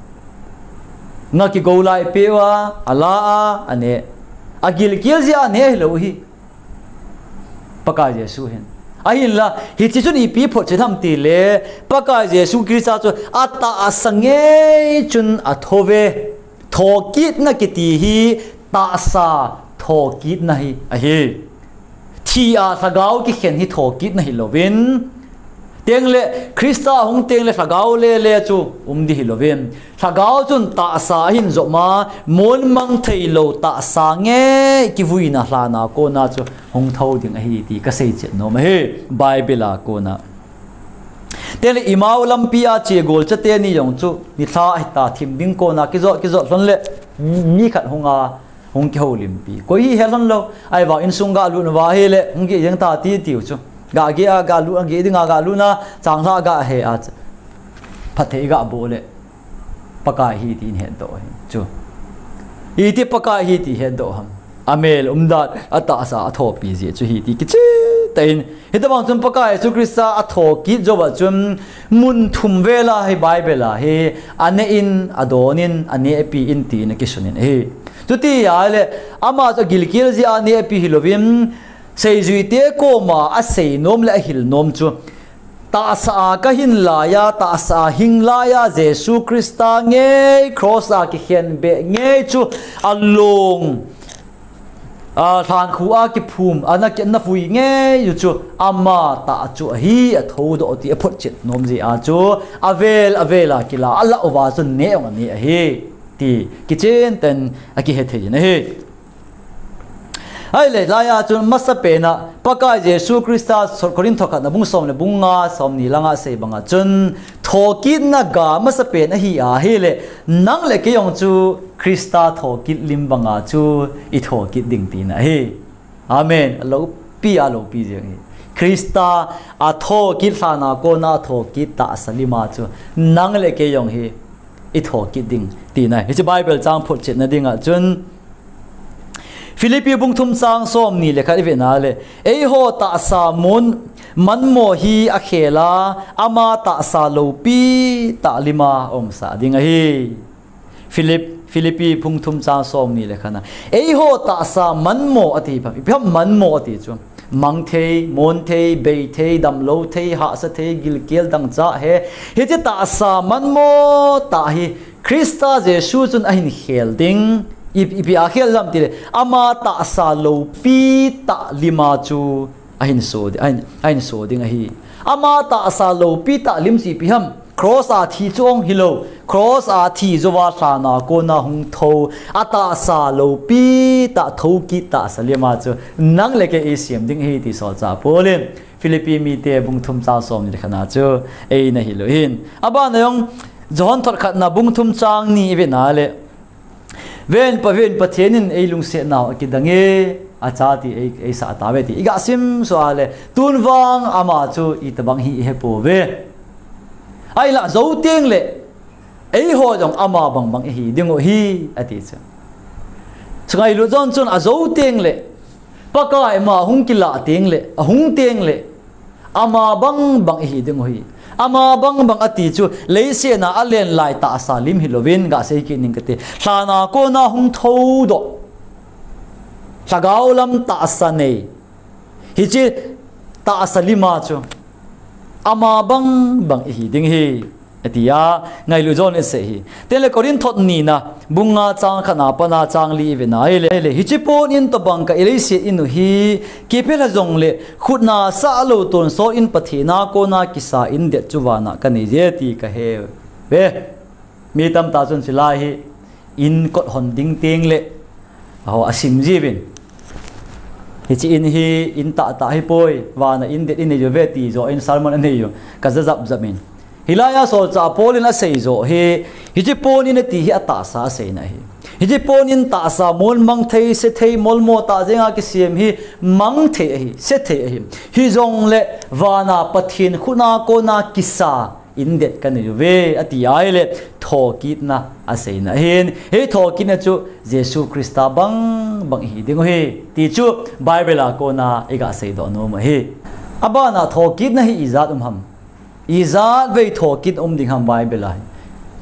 Nga kigou lai apeuva, ala a, ane. Agilkel jeh a ane hilou ahi. Pakai Jesu hin. Ahinla, hiche chun ipi photchet ham tile, Pakai Jesu Krista chu atahsa ngei chun athouve. Thokitna kiti hi tahsa thokitna hi ahi. Thi a lhagao kikhen hi thokitna hilouvin, tengle Krista ahung tengle lhagao lele chu um di hilouvin, lhagao chun tahsa ahin jopma, monmang thei lou tahsa ngei kivuina lhan a kona chu hung thou ding ahi ti kasei chet nom ahi, Bible a kona. Tengle Emau lampi a che golcha teni jong chu nilhah ahita thim ding kona kijot kijot lhon le mi khat hunga hung kihoulimpi. Koi hi helhon lou. Ahivang insung galut uva ahile hung geh jeng ta ti tiu chu. Gageh a galut, ageh dinga galutna, changlhah gahe a, phatthei gabol le Pakai ahi ti in hetdoh ahi chu. Iti Pakai ahi ti hetdoh ham? Amel umdan, atahsa athopi jeh chu ahi ti kicheh tah in. Hitobang chun Pakai Jesu Krista athokit jouva chun mun thum vela hi Bible a hi aneh in, adon in, anehpi in tin akisunin ahi. Chuti ahile ama chu agilkel jeh a anehpi hilouvin, seijuite koma asei nom le ahil nom chu tahsa a kahin laiya, tahsa a hing laiya, Jesu Krista ngei, cross a kikhen beh ngei chu along, a lhankhu a kiphum, a na ki-, na vui ngei u chu ama tah chu ahi, a thodoh ti a photchet nom jeh a chu, avel, avel a kila, a lah uva chu neh ong a neh ahi, ti kichen ten a kihe thei in ahi. Ahile, hilai a chun masapen a, Pakai Jesu Christa, Korinth thot khatna bung som le bung nga, som ni langa sei banga chun, thokitna ga masapen ahi ahile, nang le kei jong chu Christa thokit lim banga chu i thokit ding tina ahi. Amen. A lopi, a lopi jeng hi. Christa a thokit lhana kona thokit tahsa lima chu nang le kei jong hi i thokit ding tina. Hiche Bible chang photchetna dinga chun Philippi bung thum chang som ni le khat i vena le, eiho tahsa mun manmo hi a khel a, ama tahsa lopi tah lima umsa ding ahi. Philip, Philippi bung thum chang som ni le khat na. Eiho tahsa manmo ati pha, ipi ham manmo ati chu. Mang thei, mon thei, bei thei, damlou thei, hahsa thei, gilkel dangchah he. Hiche tahsa manmo tah hi Christa Jesu chun ahin khel ding, i, ipi a khel ham tile, ama tahsa lopi tah lima chu ahin so di-, ahin, ahin so ding ahi. Ama tahsa lopi tah lim chu ipi ham, cross a thi chu ong hilou, cross a thi jouva lhana kona hung tho, a tahsa lopi tah thokit tahsa lima chu nang le kei i sem ding ahi ti solchah Paul in Philippi mite bung thum chang som ni le khat na chu eina hil u ahin. Abana jong John thot khatna bung thum chang ni i vena le, Ven Pa, ven Pathen in ei lungsetnau akidang e, acha ti ei, ei sah tauve ti i ga sim suh a le, tun vang ama chu itobang hi i he pouve. Ahinla jou teng le, eiho jong ama bangbang i hi ding u ahi, ati chu. Chungailut John chun ajou teng le, Pakai ma hung kila teng le, ahung teng le, ama bangbang i hi ding u ahi. Ama bangbang ati chu, leiset a alen lai tahsa lim hilouvin, ga sei kit ning kate. Lhana kona hung thodoh, lhagao lam tahsa nei, hiche tahsa lima chu ama bangbang i hi ding ahi, ati a, ngailut John in asei hi. Tengle Korinth thot nina, bung nga chang khatna pana chang li i vena ahile, hiche pon in tobang ka i leiset in u hi, kiphelha jongle, khutna sah lou tonsot in Pathen a kona kisa indet chu vana kanei je ti kahe uve. Mi tamtah chun hilai hi in kot hon ding teng le, aho, asim jiuvin. Hiche in hi in tahtah ahipoi, vana indet inei uve ti jo in sermon anei u, ka jajap jap in. Hilai a solchah Paul in asei jo hi, hiche pon in ati hi atahsa aseina ahi. Hiche pon in tahsa mun mang thei, se thei, molmo tah jenga kisem hi mang thei ahi, se thei ahi. Hijongle vana Pathen khutna kona kisa indet kanei uve, ati ahile, thokitna aseina ahin, hi thokitna chu Jesu Christa bangbang i hi ding u ahi, ti chu Bible a kona i ga seidoh nom u ahi. Abana thokitna hi ijat um ham? Ijat vei thokit um ding ham Bible a hi?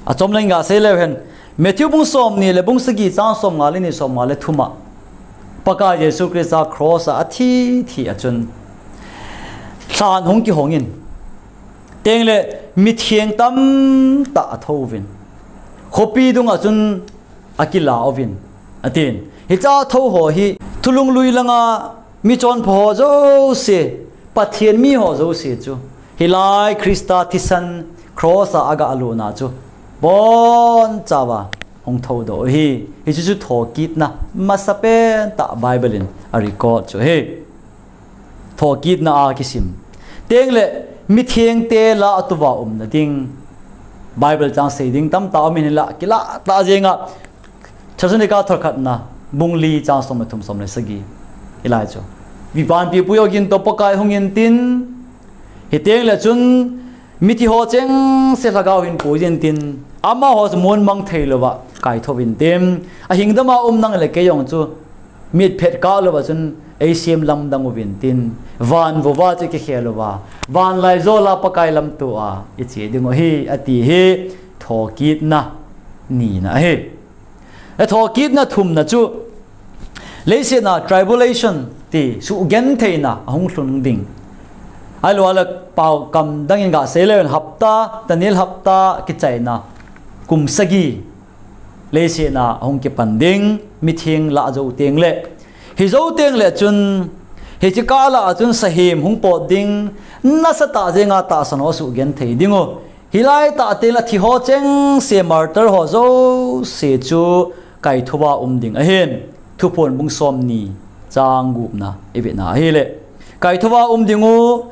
Achom leng ga sei leu hen, Matthew bung som ni le bung sagi chang som nga le ni, som nga le thum a Pakai Jesu Christa cross a athi thi a chun lhan hung kihong in, tengle mitheng tamtah athouvin, khopi dunga chun akilauvin, atin. Hiche a thou ho hi thulhunglui langa michonpha ho jouse, Pathen mi ho jouse chu hilai Christa thisan cross a aga lutna chu bonchauva hung thoudoh u ahi. Hiche chu thokitna masapen tah Bible in a record chu ahi. Thokitna a kisim tengle mithengte la a tuva umna ding Bible chang sei ding tamtah um in, hinla kilah tah jenga Thessalonica thot khatna bung li chang som le thum, som le sagi, hilai chu, Vanpipu ogin toh Pakai hung intin, hitengle chun mithi ho chengse lhagao hin pui intin, amaho chu mun mang thei louva kaithou intin, ahing dama um nang le kei jong chu mitphet kah louva chun eisem lamdang uvin tin, van vova chu kikhel uva, van laijol a Pakai lamto a iche ding u ahi, ati hi thokitna nina ahi. Thokitna thumna chu leiset a tribulation ti suhgentheina ahung lhung ding. Ahilouleh pao kam dangin ga sei leu hen, hapta, Daniel hapta kichaina kum sagi leiset a ahung kipan ding, mitheng lah jou tengle. Hijou teng le chun, hiche kah lah a chun sahem hung pot ding, nasatah jenga tahsan ho suhgenthei ding u. Hilai tah teng le thi ho chengse martyr ho jouse chu kaithouva um ding ahin. Thuphon bung somni chang gupna i vetna ahile, kaithouva um ding u.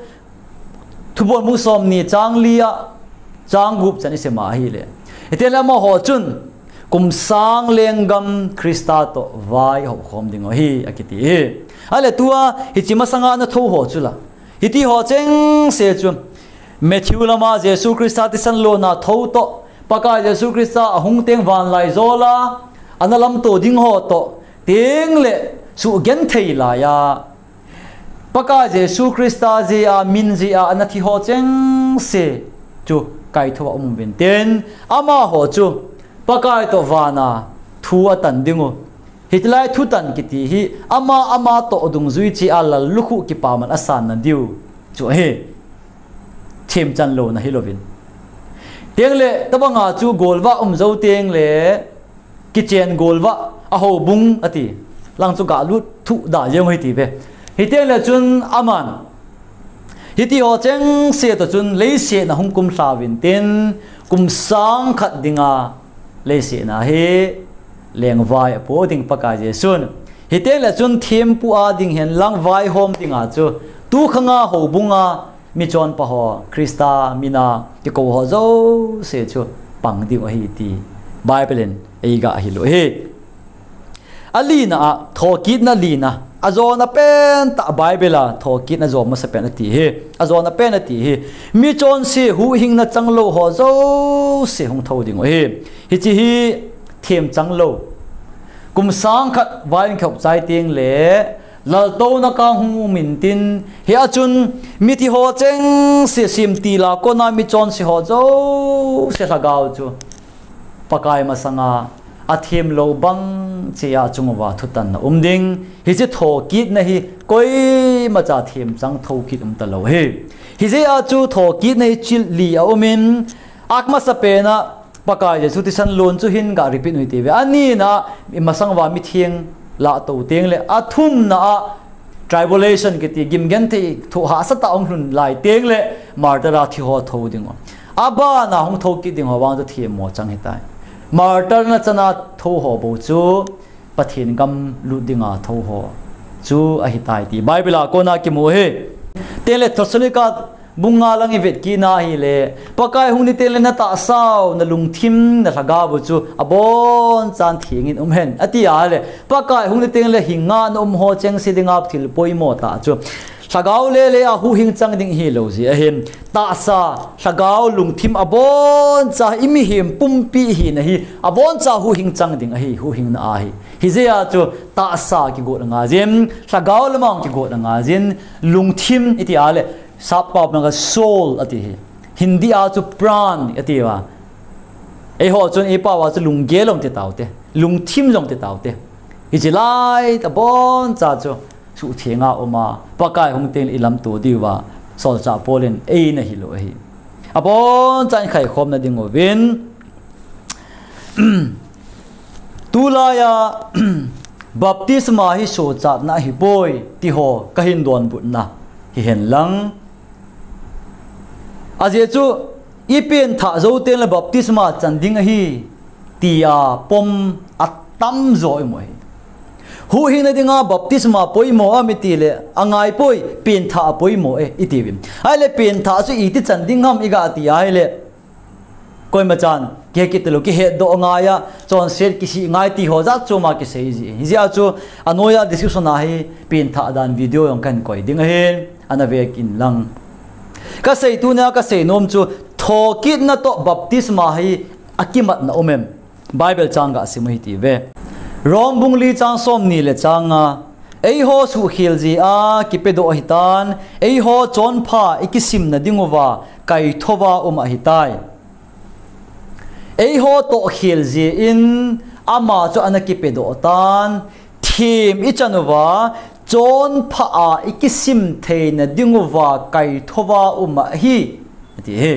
Thuphon bung somni chang li a chang gup chan i sim a ahile, hiti le amaho chun kum sang lenggam Christa toh vai hop khom ding u ahi akiti hi. Ahile tua hiche masanga ana thou ho chu la, hiti ho chengse chu Matthew lama Jesu Christa thisan lona thou toh, Pakai Jesu Christa ahung teng vanlaijol a ana lamto ding ho toh, teng le suhgenthei lai a Pakai Jesu Christa jeh a, min jeh a ana thi ho chengse chu kaithouva um uvin tin, amaho chu Pakai toh vana thu atan ding u. Hitilai thutan kiti hi ama, ama toh dungjui cheh a lallukhuh kipaman asan na diu chu ahi. Themchan louna hilouvin, teng le tabanga chu golvah um jou teng le kichen golvah a houbung ati. Lang chu galut thuh da jeng u hiti ve. Hiteng le chun aman hiti ho chengse toh chun leiset a hung kumlha uvin tin, kum sang khat dinga leiset a hi lengvai apo ding Pakai Jesun. Hiteng le chun thempu a ding hen lang vaihom dinga chu tukhanga houbunga michonpa ho, Christa mina kikou ho jouse chu pang ding u ahi ti Bible in eiga hil u ahi. Alina a, thokitna lina, ajona pentah Bible a thokitna jo masapen ati hi. Ajona pen ati hi. Michonse huhhingna changlou ho jouse hung thou ding u ahi. Hiche hi themchan lou, kum sang khat vai hung kihop chai teng le laltouna kang hung um intin, hia chun mithi ho chengse, semtil a kona michonse ho jouse lhagao chu Pakai masanga athemlou bang cheh a achunguva thutanna um ding. Hiche thokitna hi koimacha themchan thokit um talou ahi. Hijeh a chu thokitna hi chil li aumin, amasapen a Pakai Jesu thisan lon chu hin ga repeat u hiti ve. Anina, imasang uva mitheng lahto teng le, athumna a tribulation kiti gimgenthei thoh hahsatah hung lhun lai teng le, martyr a thi ho thou ding u. Abana hung thou kit ding ho vang chu themmo chang hitai. Martyr na chana thou ho bou chu Pathen gam lut dinga thou ho chu ahitai ti Bible a kona kimu ahi. Teng le Thessalonika bung nga lang i vet kit na ahile, Pakai hung ni teng le na tahsa u, na lungthim, na lhagao u chu abonchan thengin um hen, ati a le, Pakai hung ni teng le hinga na um ho chengse dinga thil poimo tah chu lhagao lele a huhhing chang ding hilou jeh ahin, tahsa, lhagao, lungthim aboncha i mihem pumpi hina hi aboncha huhhing chang ding ahi, huhhingna ahi. Hijeh a chu tahsa kigot angaiyin, lhagao lama kigot angaiyin, lungthim iti a le, sap pao nanga soul ati hi. Hindi a chu pran ati uva. Eiho chun eipao a chu lunggel jong ti taute, lungthim jong ti taute. Hiche lai tah aboncha chu suhtheng a um a, Pakai hung teng le i lamto diuva solchah Paul in eina hil u ahi. Abonchan i khaikhomna ding uvin, tulai a baptisma hi sochatna ahipoi ti ho kahin donbutna hihen lang. Ajeh chu i penthah jou teng le baptisma chan ding ahi tia pom atamjo i mu ahi. Huhhingna dinga baptisma poimo am iti le, angaipoi, penthah apoimo e iti uvin. Ahile penthah chu iti chan ding ham i ga ti ahile, koimachan kihe kit talou, kihetdoh ngai a, chonset kisih ngai ti ho jat chom a kisei ji. Hijeh a chu anoiya description a hi penthah dan video jong kahin koi ding ahin, ana ve kit in lang. Kasei tunia kasei nom chu, thokitna toh baptisma hi akimatna um em? Bible chang ga sim u hiti ve. Rom bung li chang somni le chang nga, eiho suhkhel jeh a kipedoh ahitan, eiho chonpha i kisimna dinguva kaithouva um ahitai. Eiho tohkhel jeh in ama chu ana kipedoh tan, them i chan uva, chonpha a i kisim theina dinguva kaithouva um ahi, ati hi.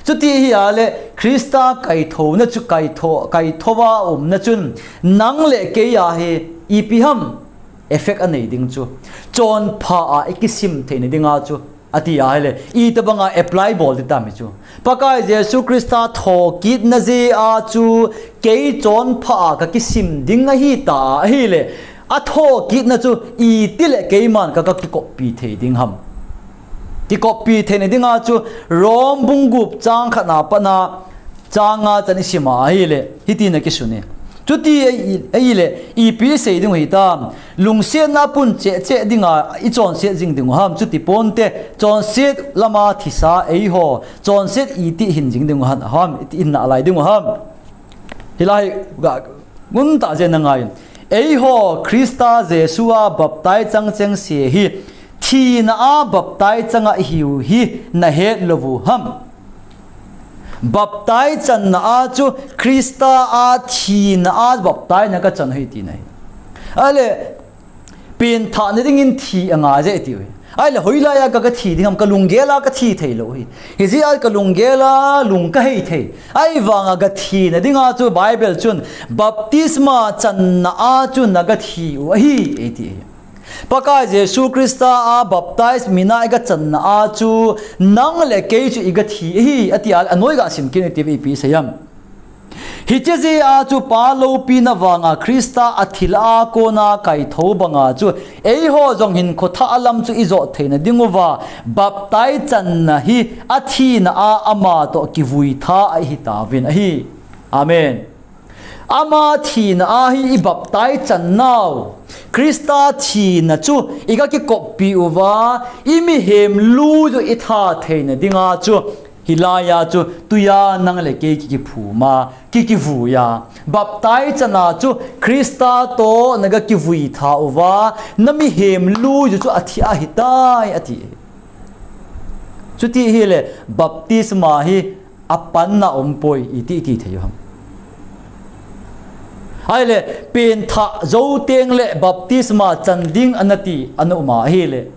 Chuti hi a le, Christa kaithouna chu kaithou, kaithouva umna chun, nang le kei a hi ipi ham effect anei ding chu, chonpha a ikisim theina dinga chu, ati ahile, itobanga apply bol ding tam hichu. Pakai Jesu Christa thokitna jeh a chu, kei chonpha a kakisim ding ahita ahile, athokitna chu itile keiman ka, kakikoppi thei ding ham? Kikoppi theina dinga chu, Rom bung gup chang khatna patna, chang nga chan isima ahile, hitin akisune. Chuti ahile, ipi isei ding u hitam? Lungsetna pun cheh cheh dinga ichonset jing ding u ham? Chuti ponte, chonset lama thisa eiho chonset iti hin jing ding u ham? Iti hin nalai ding u ham? Hilai ga mun tah jeh in angai. Eiho Christa Jesu a baptize chang chengse hi, thina a baptize changa ihiu hi nahet lou u ham? Baptize channa a chu Christa a thina a baptize na kachan u hi tina ahi. Ahile, penthahna dingin thi angai je tiu hi. Ahile, hoilai a ka, kathi ding ham? Kalunggel a kathi thei lou hi. Hijeh a kalunggel a lung kahei thei. Ahivanga kathina dinga chu Bible chun baptisma channa a chu nagathi u ahi, eiti hi. Pakai Jesu Christa a baptize mina igachanna a chu, nang le kei chu igathi ahi, ati a, anoi gasim kit u hite, ipi isei ham? Hiche jeh a chu Pa loupina vanga Christa athi lah a kona kaitho banga chu, eiho jong hinkho thah lam chu ijot theina dinguva, baptize channa hi athina a ama toh kivui tha ahitauvin ahi. Amen. Ama thina a hi ibaptize channau, Christa thina chu igakikoppi uva, imihem lui chu itha theina dinga chu, hilaiya chu tuiya nang le kei kikiphuma, kikivuiya, baptize chana chu Christa toh nagakivui tha uva, namihem lui chu athi ahitai, ati. Chuti hile, baptisma hi apanna umpoi, iti iti thei u ham? Ahile, pengthah jou teng le baptisma chan ding anati, ana um ahile,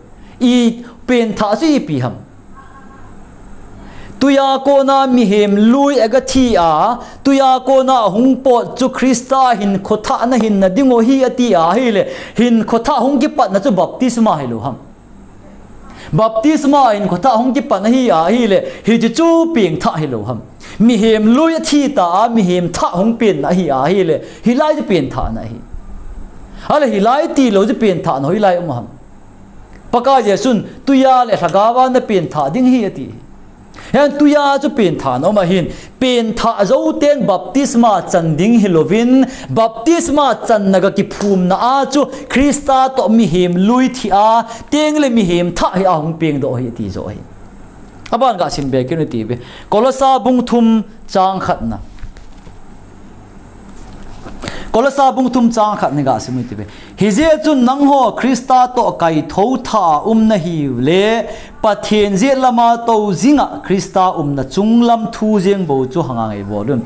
ipengthah chu ipi ham? Tuiya kona mihem lui agathi a, tuiya kona ahung pot chu Christa hinkho thahna hinna dingu ahi ati ahile, hinkho thah hung kipatna chu baptisma hilou ham? Baptisma hinkho thah hung kipat ahi ahile, hiche chu pengthah hilou ham? Mihem lui athi ta a, mihem thah hung penna ahi ahile, hilai chu pengthahna ahi. Ahile hilai tilou chu pengthahna hoilai um ham? Pakai Jesun tuiya le lhagaova napengthah ding ahi ati. Hiche tuiya chu pengthahna um ahin, pengthah jou teng baptisma chan ding hilouvin, baptisma channa gakiphumna a chu Christa toh mihem lui thi a, teng le mihem thah hi ahung pengdoh ahi ti joh ahi. Aban gasim be kit u hite. Kolosa bung thum chang khatna. Kolosa bung thum chang khatna gasim u hite. Hijeh chun nangho Christa toh kaitho tha a um nahiu le, Pathen jet lama tou jinga Christa umna chunglam thu jeng bou chu hanga ngaibol un.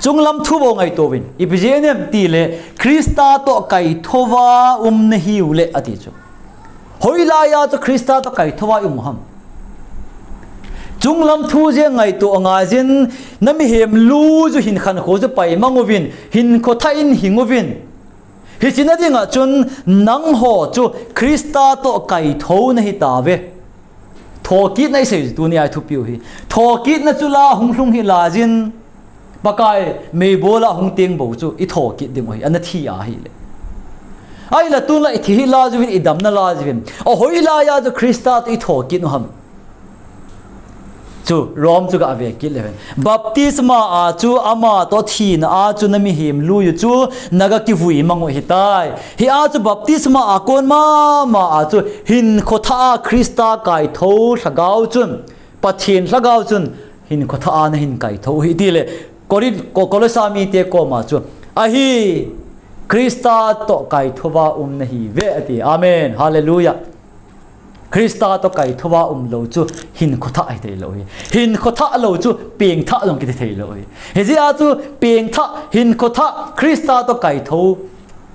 Chunglam thu bou ngaito uvin. Ipi jeh inem tile, Christa toh kaithouva um nahiu le ati chu. Hoilaiya chu Christa toh kaithouva i um u ham? Chunglam thu jeng ngaito angaiyin, namihem lui chu hin khankho chu paimang uvin, hinkho thah in hing uvin. Hiche na dinga chun nangho chu Christa toh kaithou nahitauve. Thokitna isei tunia i thupiu hi. Thokitna chu la hung lhung hih laiyin, Pakai meibola hung teng bou chu i thokit dingu ahi, ana thi ahile. Ahinla tunla i thi hih laiyin, i dam nalaiyin, hoilaiya chu Christa toh i thokit u ham? Chu Rom chu gave kit leu hen. Baptisma a chu ama toh thina a chu namihem lui u chu nagakivui mang u ahitai. Hia chu baptisma a kon mama a chu hinkho thah a Christa kaitho lhagao chun, Pathen lhagao chun hinkho thah a nahin kaitho u ahi tile, Korin, Ko-, Kolosa mite koma chu, ahi, Christa toh kaithouva um nahiuve ati. Amen. Hallelujah. Christa toh kaithouva umlou chu hinkho thah hithei lou ahi. Hinkho thah lou chu pengthah jong kiti thei lou ahi. Hijeh a chu pengthah, hinkho thah, Christa toh kaithou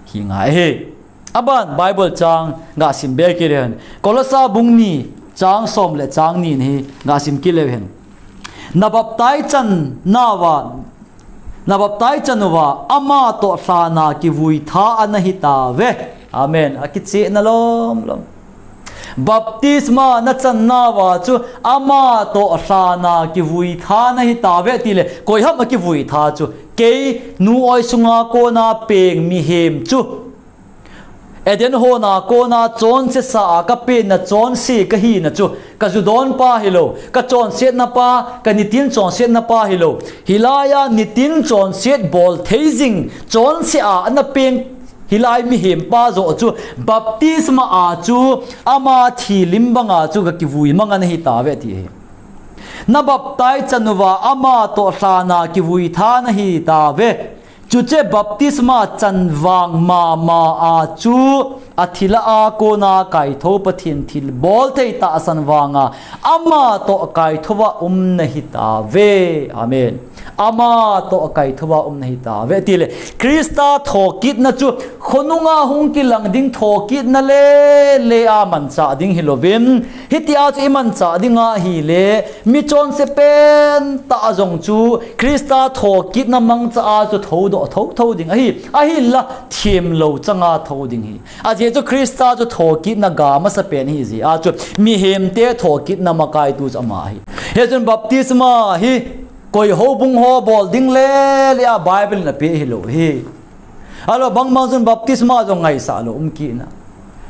hi ngai ahi. Aban Bible chang gasim be kit leu hen. Kolosa bung ni chang som le chang ni hi gasim kit leu hen. Nabaptize channauva, nabaptize chanuva ama toh lhana kivui tha a nahitauve. Amen. Akichehna lom lom. Baptisma nachan nauva chu ama toh lhana kivui tha nahi tauve tile, koiham akivui tha chu, kei nu oi sunga kona peng mihem chu, Eden hon a kona chonse sa a kapenna chonse kahina chu, ka judon pa hilou, ka chonsetna pa, ka nitin chonsetna pa hilou. Hilai a nitin chonset bol thei jing chonse a ana peng hilai mihem pa joh chu baptisma a chu ama thi lim banga chu ka kivui manga nahi tauve ti ahi. Na baptize chan uva ama toh lhana kivui tha nahi tauve. Chuche baptisma chan vang mama a chu athi lah a kona kaitho Pathen thilbol thei tahsan vanga ama toh kaithova um nahi tauve. Amen. Ama toh kaithova um nahi tauve tile, Christa thokitna chu khonunga hung kilang ding thokitna le le a manchah ding hilouvin, hitia chu imanchah ding ahile, michonse pentah jong chu Christa thokitna mangcha a chu thoudoh thotho ding ahi. Ahinla themlou changa thou ding hi. Ajeh chu Christa chu thokitna ga masapen ahi jeh a chu mihemte thokitna makaitu chu ama ahi. Hichun baptisma hi koi houbung ho bol ding le le a Bible in apeh hilou hi. Ahilou bangmang chun baptisma jong ngaisah lou um kitna.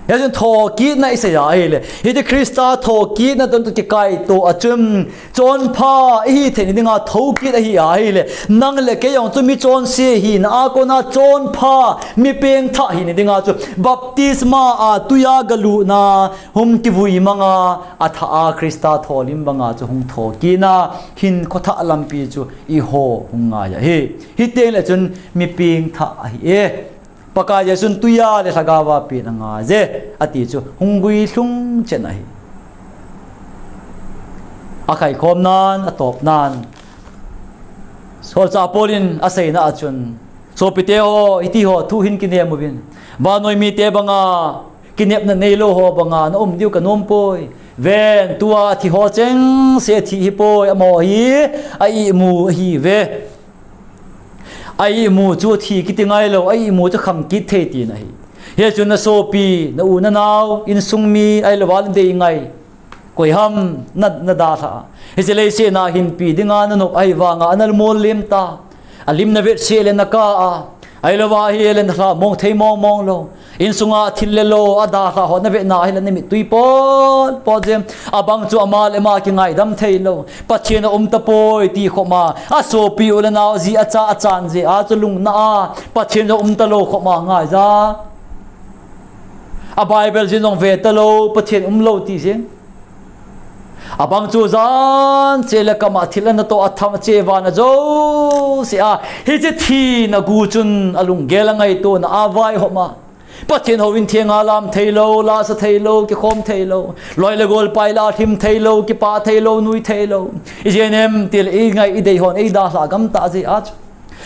Hichun thokitna isei ahile, hiti Christa thokitna toh kikaito a chun chonpha ihi theina dinga thoukit ahi ahile, nang le kei jong chu michonse hina a kona chonpha, mi pengthah hina dinga chu baptisma a tuiya galutna hung kivui manga athah a Christa tholim banga chu hung thokitna hinkho thah lampi chu eiho hung ngai ahi. Hitengle chun mi pengthah ahi e. Pakai Jesun tuiya le lhagaova pen angaiye ati chu hung guilhung chet ahi. Akhaikhomnan, atopnan, solchah Paul in aseina a chun, sopite ho, hitiho thu hin kinem uvin. Vannoi mite banga kinepna neilou ho banga naum diu kanompoi. Ven, tua thiho chengse thi hipoi, amaho hi a-imu ahiuve. A-imu chu thi kiti ngailou, a-imu chu khangkit thei tina ahi. Hichun nasopi, na-u nanao, insung mi, ahilouva nadei ngai, koiham na, nadalhah a, hiche leiset a hinpi dinga nanop ahivanga analmol lim ta. Alim navetseh le nakah a, ahilouva ahile nalhamong thei mongmong lou. Insunga thil le lo adalhah ho navetna ahile namittui potpot jeng. Abang chu ama le ama kingaidam theilou, Pathen aumtapoi ti khopma, asopi u le nao, ji acha achan jeh a chu lungna a Pathen jong umtalou khopma ngaija. A Bible jin jong vetalou, Pathen umlou ti jeng. Abang chu jan cheh le kama thil anatoh atham cheh vana jouse a, hiche thina gu chun alunggel a ngaitona a vaihopma, Pathen houin thenga lam theilou, lasa theilou, kikhom theilou, loi le gol paila lhim theilou, kipa theilou, nui theilou. Ijeh inem tile ingai idei hon eidalhah gamtah jeh a chu.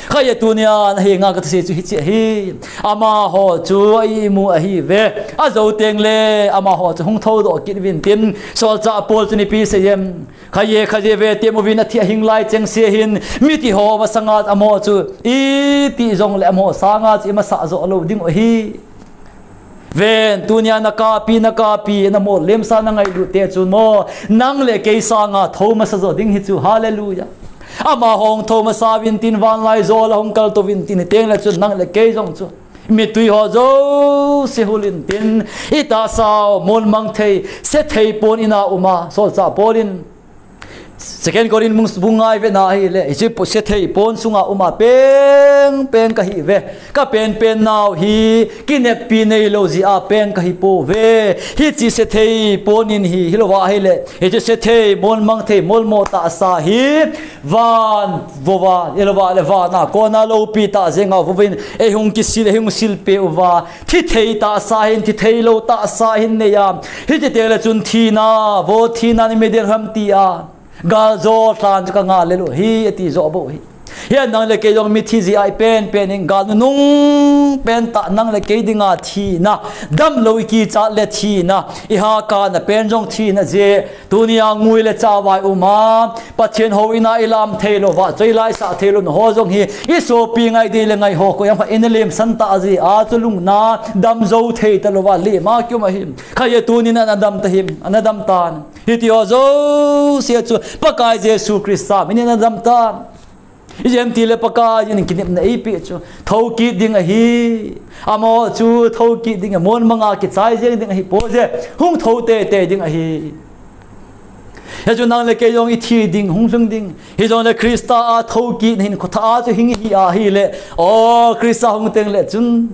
Khatvei tunia nahenga kathusei chu hiche ahi. Amaho chu a-imu ahiuve. Ajou tengle amaho chu hung thoudoh kit uvin tin, solchah Paul chun ipi asei em? Khatvei, khatvei ve temuvin, athi ahing lai chengse hin, mitiho masanga amaho chu iti jongle amaho sanga chu imasah joh lou dingu ahi. Ven, tunia nakahpi, nakahpi, namol lemsa nangailut te chun mo, nang le kei sanga thou masa jo ding hi chu, hallelujah. Amaho hung thou masa uvin tin, vanlaijol a hung kaltou vin tin, hitengle chun nang le kei jong chu mittui ho jouse hulin tin, itahsau molmang thei, sethei pon ina uma, solchah Paul in Second Corinth bung, bung nga ivena ahile, hiche sethei pon sunga uma pengpeng kahiuve. Kapenpen nau hi kineppi neilou jeh a peng kahipouve. Hiche sethei pon in hi, hilouva ahile, hiche sethei, molmang thei, molmo tahsa hi van vouva, hilouva le vana kona loupi tah jenga vouvin eihung kisil, eihung silpeh uva, thithei tahsa hin, thitheilou tahsa hin neiya, hiche tengle chun thina vo, thina in midel ham tia, galjou lhan chu kangah lel u ahi, ati joh bou ahi. Hia nang le kei jong mithi jeh a ipen pen in gal nunung pen tah nang le kei dinga thina, damlou ikichat le thina, iha kana pen jong thina jeh, tunia ngui le chavai uma, Pathen houin a ilam theilouva, choi laisah theilou na ho jong hi, isopi ngai ding le ngai ho ko jong pha ina lemsan tah jeh a chu lungna, damjou thei talouva, lema kium ahi. Khatvei tunin ana dam tahim, ana dam tan. Hiti ho jouse chu Pakai Jesu Christa minin ana dam tan. Ijeh ham itile Pakaiyin kinepna eipeh chu thou kit ding ahi. Amaho chu thou kit ding, amun manga kichai jeng ding ahi, poje hung thou teitei ding ahi. Hichu nang le kei jong ithi ding, hung lhung ding. Hijongle Christa a thou kit hin khotha a chu hing ihi ahile, o Christa hung tengle chun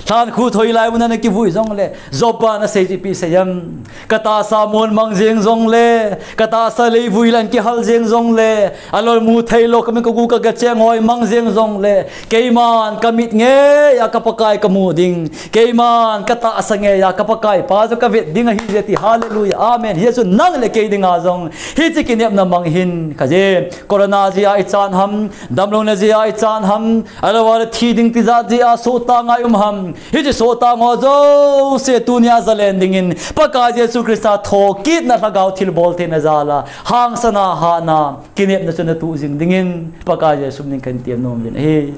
lhankhuh thoi lai mun a ana kivui jongle, Job in asei chu ipi asei em? Katahsa mun mang jeng jongle, katahsa leivui lah a kihal jeng jongle, alolmu theilou kamin kagu kagacheng hoi mang jeng jongle, keiman kamit ngeiya ka Pakai kamu ding, keiman katahsa ngeiya ka Pakai pa chu kavet ding ahi jeh ti, hallelujah, amen. Hichu nang le kei dinga jong hiche kinepna mang hin khaje, corona jeh a ichan ham, damlouna jeh a ichan ham, ahilouleh thi ding tijat jeh a sottah ngai um ham. Hiche sottah ho jouse tunia jalen dingin Pakai Jesu Christa thokitna lhagao thilbol theina jal a hangsan a hatna kinepna chu natoh jing dingin Pakai Jesu minin kahin tem nom uvin ahi.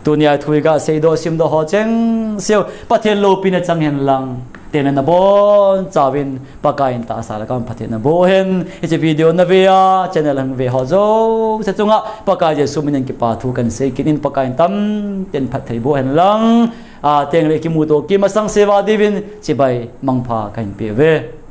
Tunia thu iga seidoh simdoh ho chengseu Pathen loupina chang hen lang, tengle nabonchauvin Pakaiyin tahsa le kahin phatthei naboh hen. Hiche video nave a, channel a ve ho jouse chunga Pakai Jesu minin kipa thu kahin sei kit in, Pakaiyin tamtah in phatthei boh hen lang. A, tengle kimuto kit masang uva diuvin chibai mangpha kahin peuve.